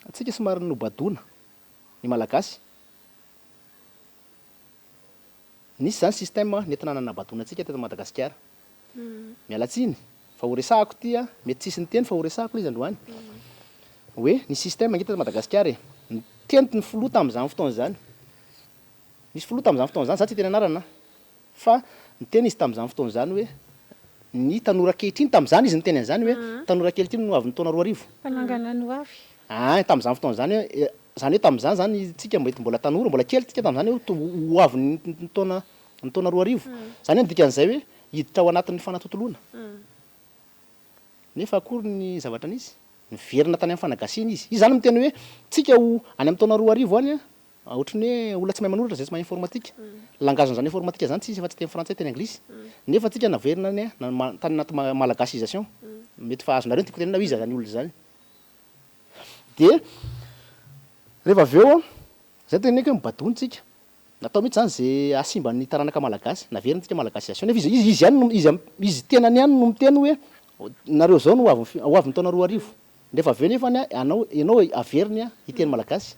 antsika somary nobadoana ny malagasy, Nisy izany système nentina nanabadoana antsika teto Madagasikara. Miala tsiny fa ho resahako ity a, mety tsisy niteny fa ho resahako ilay izy androany. Hoe nisy système ange teto Madagasikara e. Niteny ny filoha tamin'izany fotoana izany. Nisy filoha tamin'izany fotoana izany, za tsy hiteny anarana fa niteny izy tamin'izany fotoana izany hoe ny tanora ankehitriny, tamin'izany izy niteny an'izany hoe tanora ankehitriny no ho avin'ny taona 2000. Mpanangana ny ho avy. Ein, tamin'izany fotoana izany hoe, izany hoe tamin'izany izany tsika mety mbola tanora, mbola kely tsika tamin'izany hoe ho avy ny taona ny taona 2000. Izany hoe ny dikan'izay hoe hiditra ao anatin'ny fanatontoloana. Nefa akory ny zavatra nisy? Niverina tany amin'ny fanagasiana izy. Izy izany miteny hoe tsika ho any amin'ny taona 2000 any an, Ohatry ny hoe olona tsy mahay manoratra izay tsy mahay informatique. Langage-n'izany informatique izany tsisy afa-tsy teny frantsay, teny anglisy. Nefa tsika naverina any tany anaty malagasisation. Mety fa azonareo ny tiako tenenina hoe iza izany olona izany. Dia rehefa avy eo, izay no teneniko hoe mibadoana tsika. Natao mihitsy izany izay hahasimba ny taranaka malagasy. Naverina tsika malagasisation nefa izy izy ihany no izy izy tenany ihany no miteny hoe nareo izao no ho avy ho avy ny taona 2000. Rehefa avy eo nefa anao ianao averiny hiteny malagasy.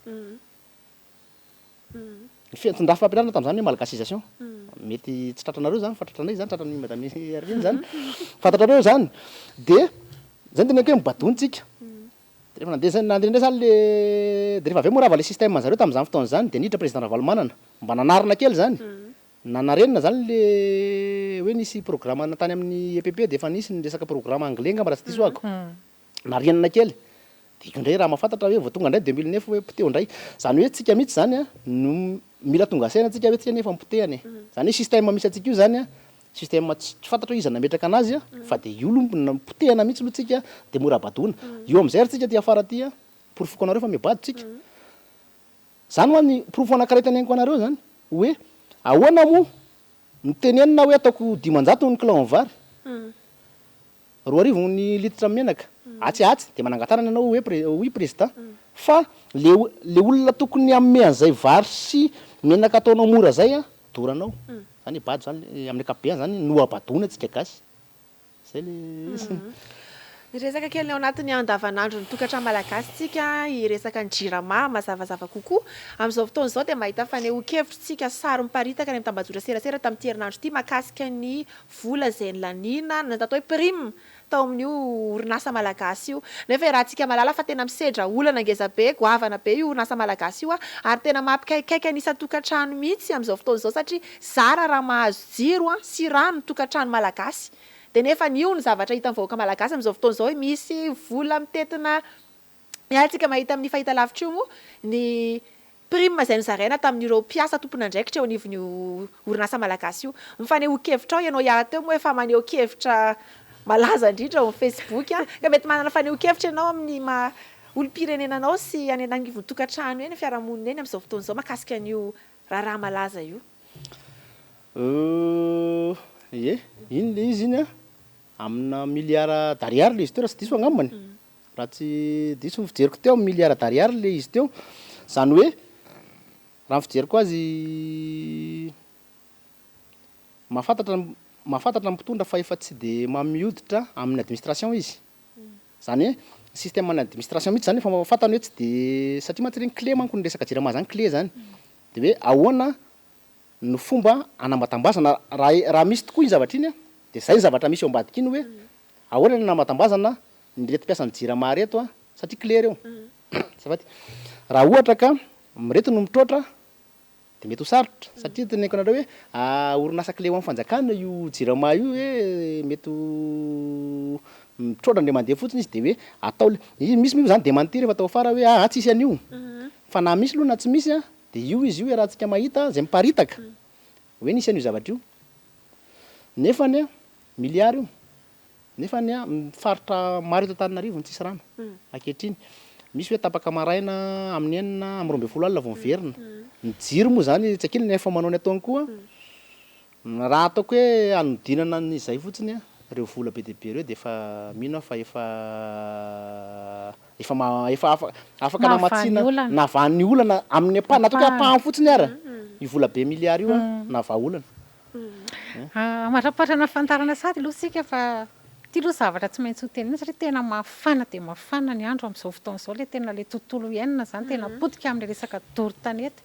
Ny fiantson-drafim-pampianarana tamin'izany hoe malagasisation. Mety tsy tratranareo izany fa tratranay izany, tratran'i Madame Hermine izany. Fantatrareo izany. Dia izay no teneniko hoe mibadoana tsika. Dia rehefa nandeha izay, nandeha indray izany le, dia rehefa avy eo moa rava ilay système an'zareo tamin'izany fotoana izany, dia niditra président Ravalomanana. Mba nanarina kely izany. Nanarenina izany le hoe nisy programme tany amin'ny EPP dia efa nisy ny resaka programme anglais angamba raha tsy diso ahako. Narenina kely. Dia io indray raha mahafantatra hoe vao tonga indray 2009 hoe poteho indray. Izany hoe tsika mihitsy izany no mila tonga saina tsika hoe tsika anie efa nipotehana e. Izany hoe système misy antsika io izany an, système tsy fantatra hoe iza nametraka anazy an, fa dia io aloha no potehana mihitsy aloha tsika dia mora badoana. Io amin'izay ary tsika aty afara aty an, porofoko anareo fa mibado tsika. Izany hoa ny porofo anankiray teneniko anareo izany hoe ahoana moa no tenenina hoe ataoko 500 ny kilao amin'ny vary? 2000 ny lititra menaka atsy atsy dia manangan-tanana ianao hoe pre oui président fa le le olona tokony hanome an'izay vary sy menaka ataonao mora zay an doranao zany hoe bado zany amin'ny ankapobeny zany no abadoana antsika gasy zay le izy. Niresaka kely ny ao anatin'ny andavanandron'ny tokantrano malagasy tsika, hiresaka ny Jirama mazavazava kokoa. Amin'izao fotoana izao dia mahita fanehoan-kevitra tsika sary miparitaka any amin'ny tambajotra serasera tamin'ity herinandro ity mahakasika ny vola izay nilaniana na atao hoe prime tao amin'io orinasa malagasy io. Nefa iarahantsika mahalala fa tena misedra olana ngezabe, goavana be io orinasa malagasy io ary tena mampikaikaika ny isan-tokantrano mihitsy amin'izao fotoana izao satria zara raha mahazo jiro sy rano ny tokantrano malagasy. Dia nefa io ny zavatra hitan'ny vahoaka malagasy amin'izao fotoana izao hoe misy vola mitentina iantsika mahita amin'ny fahitalavitra io moa ny prime izay nozaraina tamin'ireo mpiasa tompon'andraikitra eo anivon'io orinasa malagasy io. Mifanehoan-kevitra ao ianao hiala teo moa efa maneho-kevitra malaza indrindra ao amin'ny Facebook ka mety manana fanehoan-kevitra ianao amin'ny maha olom-pirenena anao sy any anivon'ny tokantrano eny, fiarahamonina eny amin'izao fotoana izao mahakasika an'io raharaha malaza io. Ie, iny le izy iny an, amina milliard d'ariary le izy teo raha tsy diso angambany, raha tsy diso ny fijeriko teo amin'ny milliard d'ariary le izy teo, zany hoe raha ny fijeriko azy mahafantatra mahafantatra ny mpitondra fa efa tsy de mamy hoditra amin'ny administration izy, zany hoe système an'ny administration mihitsy zany efa fantany hoe tsy de satria mantsy ireny clé manko ny resaka jirama zany clé zany, de hoe ahoana no fomba anambatambazana raha raha misy tokoa iny zavatra iny an, dia zay ny zavatra misy ao ambadika iny hoe ahoana ny anambatambazana ny reto mpiasan'ny jirama reto an, satria clé reo, azafady, raha ohatra ka reto no mitroatra dia mety ho sarotra satria teneniko anareo hoe orinasa clé ho an'ny fanjakana io jirama io hoe mety ho mitroatra indray mandeha fotsiny izy dia hoe atao le, misy moa zany dementir efa tao afara hoe aa tsisy an'io, fa na misy aloha na tsy misy an, Dia io izy io iarahantsika mahita izay miparitaka hoe nisy an'io zavatra io. Nefany an, milliard io. Nefany an, ny faritra maro eto Antananarivo no tsisy rano ankehitriny. Misy hoe tapaka maraina amin'ny enina, amin'ny 12 alina vao miverina. Ny jiro moa izany etsy ankilany efa manao ny ataony koa. Raha ataoko hoe hanodinana an'izay fotsiny an, ireo vola be dia be ireo dia efa mino aho fa efa efa ma- efa afa- afaka Nahavaha ny namatsiana, olana. nahavaha ny olana amin'ny ampahany, na ataoko hoe Ampahany. ampahany fotsiny ara, io vola be milliard io an, nahavaha olana. Mandra-pahatrana fantarana sady aloha isika fa ity aloha zavatra tsy maintsy ho tenenina satria tena mafana dia mafana ny andro amin'izao fotoana izao, ilay tena ilay tontolo iainana izany tena potika amin'ilay resaka doro tanety.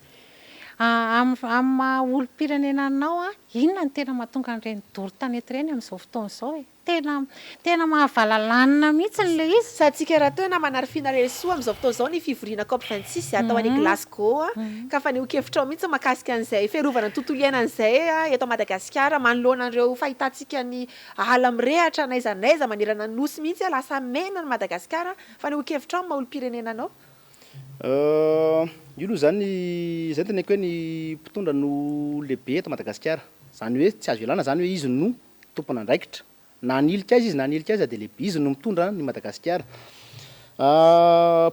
Amin'ny maha olom-pirenena anao, inona no tena mahatonga an'ireny doro tanety ireny amin'izao fotoana izao e? Tena tena mahavalalanina mihitsy ilay izy. Sady tsika rahateo namana Rfinarelisoa amin'izao fotoana izao ny fivoriana cop 26 atao any Glasgow ka fanehoan-kevitra ao mihitsy mahakasika an'izay fiarovana ny tontolo iainana izay eto Madagasikara manoloana an'ireo fahitantsika ny ala mirehatra n'aiza n'aiza manerana ny nosy mihitsy lasa mena ny Madagasikara fanehoan-kevitra ao amin'ny maha olom-pirenena anao. Io aloha izany, izay no teneniko hoe ny mpitondra no lehibe eto Madagasikara. Izany hoe tsy azo ialana izany hoe izy no tompon'andraikitra. Na hanilika aiza izy na hanilika aiza dia lehibe, izy no mitondra an'i Madagasikara.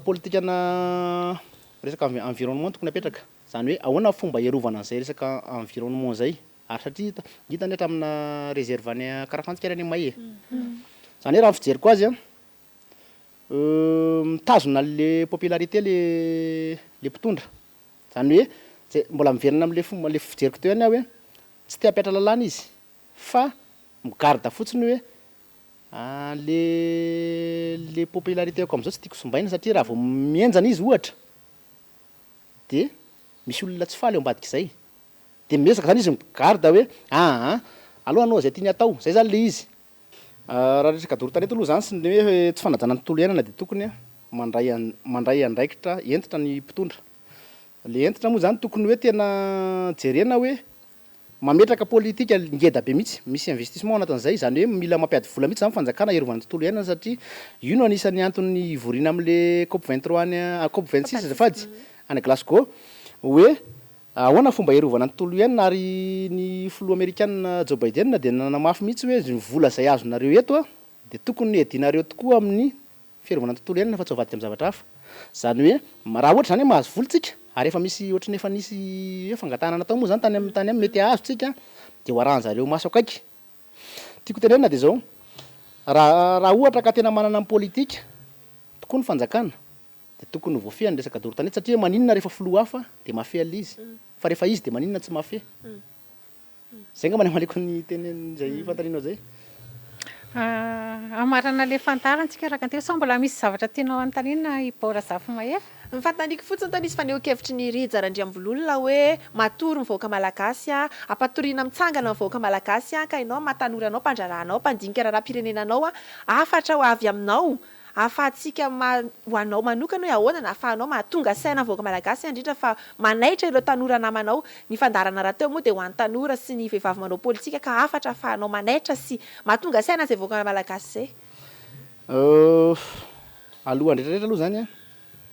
Politikana resaka environnement tokony apetraka. Izany hoe ahoana ny fomba hiarovana an'izay resaka environnement izay. Ary satria hita, hita anie hatramina réserve any Ankarafantsika ary anie may e. Izany hoe raha ny fijeriko azy an, Mitazona an'le popularité le le mpitondra. Zany hoe zay mbola miverina am'le fomba le fijeriko teo ihany aho hoe tsy te hampihatra lalàna izy fa mi-garde fotsiny hoe le le popularité-ko am'zao tsy tiako simbaina satria raha vao mihenjana izy ohatra de misy olona tsy faly ao ambadik'izay. De miezaka zany izy mi-garde hoe aa aleo hanao zay tiany hatao, zay zany le izy. Raha resaka doro tanety aloha izany sy ny hoe tsy fanajana ny tontolo iainana dia tokony mandray mandray andraikitra hentitra ny mpitondra. Le hentitra moa izany tokony hoe tena jerena hoe mametraka politika ngeda be mihitsy, misy investissement ao anatin'izay, izany hoe mila mampiady vola mihitsy izany fanjakana hiarovana ny tontolo iainana satria io no anisan'ny antony hivoriana amin'le cop 23 any cop 26 azafady any Glasgow hoe Ahoana fomba hiarovana ny tontolo iainana ary ny filoha amerikana Joe Biden dia nanamafy mihitsy hoe ny vola izay azonareo eto dia tokony hiadianareo tokoa amin'ny fiarovana ny tontolo iainana fa tsy ho avadika amin'ny zavatra hafa. Izany hoe raha ohatra izany hoe mahazo vola tsika ary efa misy ohatran'ny efa nisy hoe fangatahana natao moa izany tany amin'ny tany amin'ny mety hahazo tsika dia ho arahan-jareo maso akaiky. Tiako tenenina dia izao, raha raha ohatra ka tena manana ny politika tokoa ny fanjakana Dia tokony ho voafehy ny resaka doro tanety satria maninona rehefa filoha hafa dia mahafehy an'ilay izy fa rehefa izy dia maninona tsy mahafehy? Zay angamba ny hamaliako ny teny izay fanontanianao izay. Hamarana ilay fandaharana tsika Rakantelo sao mbola misy zavatra tianao hanontaniana i Bao Razafimahefa? Ny fanontaniako fotsiny tao nisy fanehoan-kevitry ny Rija Randriambololona hoe matory ny vahoaka malagasy, ampatoriana mitsangana ny vahoaka malagasy ka ianao maha tanora anao, mpandraharaha anao, mpandinika raharaham-pirenena anao, hafatra ho avy aminao ahafahantsika ma ho anao manokana hoe ahoana no ahafahanao mahatonga saina ny vahoaka malagasy indrindra fa manaitra ireo tanora namanao, ny fandaharana rahateo moa dia ho an'ny tanora sy ny vehivavy manao politika ka hafatra ahafahanao manaitra sy mahatonga saina an'izay vahoaka malagasy izay. Alohan'ny rehetra rehetra aloha izany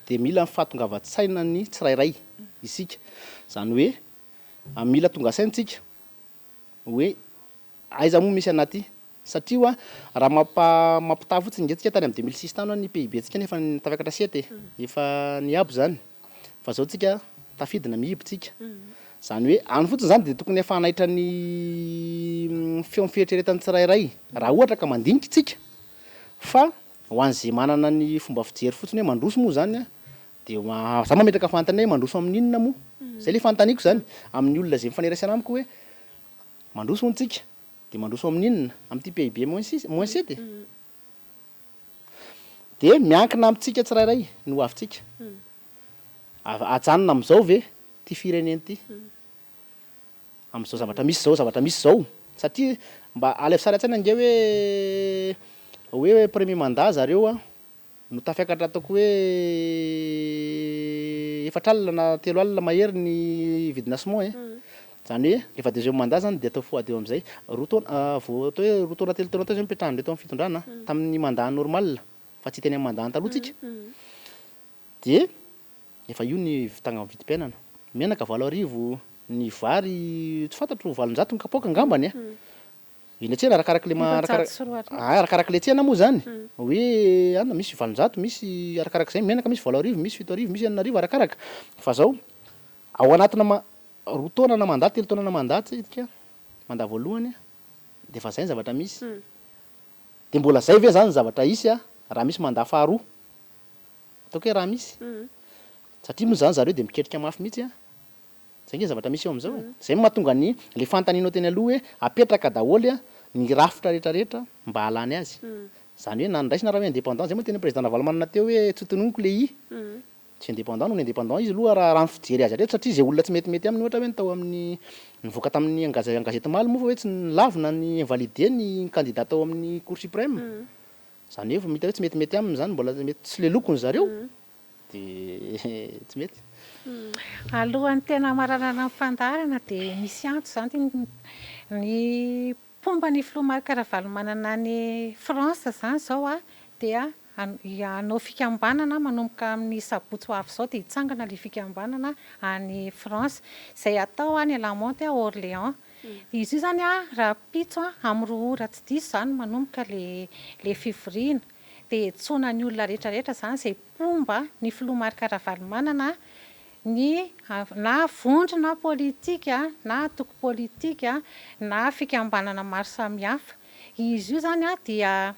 dia mila ny fahatongavan-tsainan'ny tsirairay isika, izany hoe mila tonga saina isika hoe aiza moa misy an'aty Satria hoa raha mampa mampitaha fotsiny nge tsika tany am 2006 tany hoa ny PIB tsika nefa tafakatra sept e, efa niabo zany, fa zao tsika tafidina mihibo tsika, zany hoe any fotsiny zany de tokony efa hanaitra ny feon'ny fieritreretan'ny tsirairay raha ohatra ka mandinika tsika, fa ho an'ze manana ny fomba fijery fotsiny hoe mandroso moa zany an, de za mametraka fanontaniana hoe mandroso amin'inona moa? Zay le fanontaniako zany amin'ny olona ze mifanerasera amiko hoe mandroso hono tsika, Dia mandroso amin'ny inona? Amin'ity PIB moins six, moins sept e? Dia miankina amintsika tsirairay ny ho avintsika. Ajanona amin'izao ve ity firenena ity? Amin'izao zavatra misy izao, zavatra misy izao? Satria mba alaivo sary an-tsaina ange hoe hoe premier mandat zareo an, No tafiakatra ataoko hoe efatra alina na telo alina mahery ny vidina ciment e! Zany hoe rehefa deuxième mandat zany dia atao fois deux amizay. Roa taona vao atao hoe roa taona telo taona teo zay nipetrahan-dreo teo amin'ny fitondrana tamin'ny mandat normal fa tsy hiteny amin'ny mandat taloha tsika dia efa io ny fitàngan'ny vidim-piainana. Menaka 8000, ny vary tsy fantatro 800 ny kapoaka angambany a! Eny an-tsena arakarak'le ma- arakara- 2400. Ay, arakarak'le tsena moa zany, hoe an misy 800, misy arakarak'izay, menaka misy 8000, misy 7000, misy 6000 arakaraka, fa zao ao anatina ma- roa taona na mandat, telo taona na mandat tsika, mandat voalohany de efa zay ny zavatra misy, de mbola zay ve zany ny zavatra hisy an raha misy mandat faharoa, ataoko hoe raha misy, satria moa zany zareo de miketrika mafy mihitsy an. Zay nge zavatra misy eo amizao e. Zay no mahatonga ny le fanontanianao teny aloha hoe apetraka daholo ny rafitra rehetra rehetra mba hahalany azy. Zany hoe na ny raisina raha hoe indépendant, zay moa tenin'ny président Ravalomanana teo hoe tsy tononiko le i. Tsy indépendant non indépendant izy aloha raha raha ny fijery azy hatreto satria zay olona tsy metimety aminy ohatra hoe ny tao amin'ny nivoaka tamin'ny an-gazety omaly moa fa hoe tsy nolavina ny invalider ny candidat tao amin'ny cour suprême. Zany hoe vao hita hoe tsy metimety aminy zany mbola mety tsy le lokony zareo. Dia tsy mety. Alohan'ny tena hamaranana ny fandaharana dia misy antso izany ny mpomba ny filoha Marc Ravalomanana any France izany izao dia hanao fikambanana manomboka amin'ny sabotsy ho avy izao dia hitsangana ilay fikambanana any France izay hatao any La Monte Orléans. Izy io izany rahampitso amin'ny 2 ora tsy diso izany manomboka ilay fivoriana. Dia antsoina ny olona rehetra rehetra izany izay mpomba ny filoha Marc Ravalomanana, ny na vondrona politika na antoko politika na fikambanana maro samihafa. Izy io izany dia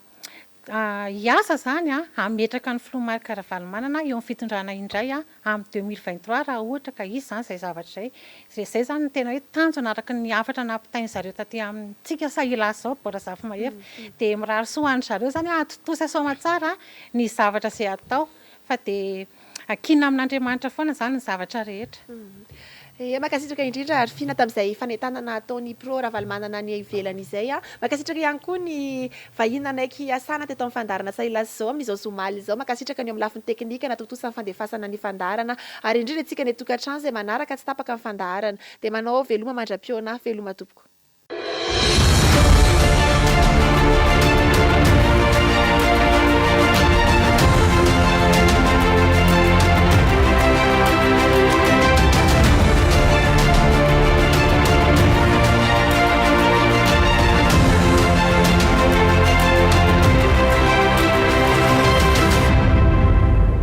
hiasa izany hametraka ny filoha Marc Ravalomanana eo amin'ny fitondrana indray amin'ny 2023 raha ohatra ka hisy izany izay zavatra izay. Izay izay izany no tena hoe tanjona araka ny hafatra nampitain'ny zareo taty amintsika sa hilaza izao Bora Zafimahefa. Dia mirary soa ho an-dry zareo izany hoe hahatontosa soamatsara ny zavatra izay atao fa dia ankinina amin'Andriamanitra foana izany ny zavatra rehetra. Ie, mankasitraka indrindra Arifina tamin'izay fanentanana ataon'ny Pro Ravalomanana any ivelany izay. Mankasitraka ihany koa ny vahiny nanaiky hiasana teto amin'ny fandaharana Sahilahy Zao amin'izao zoma alina izao. Mankasitraka ny eo amin'ny lafiny teknika natontosa ny fandefasana ny fandaharana ary indrindra antsika any an-tokantrano izay manaraka tsy tapaka ny fandaharana. Dia manao veloma mandra-pihaona. Veloma tompoko.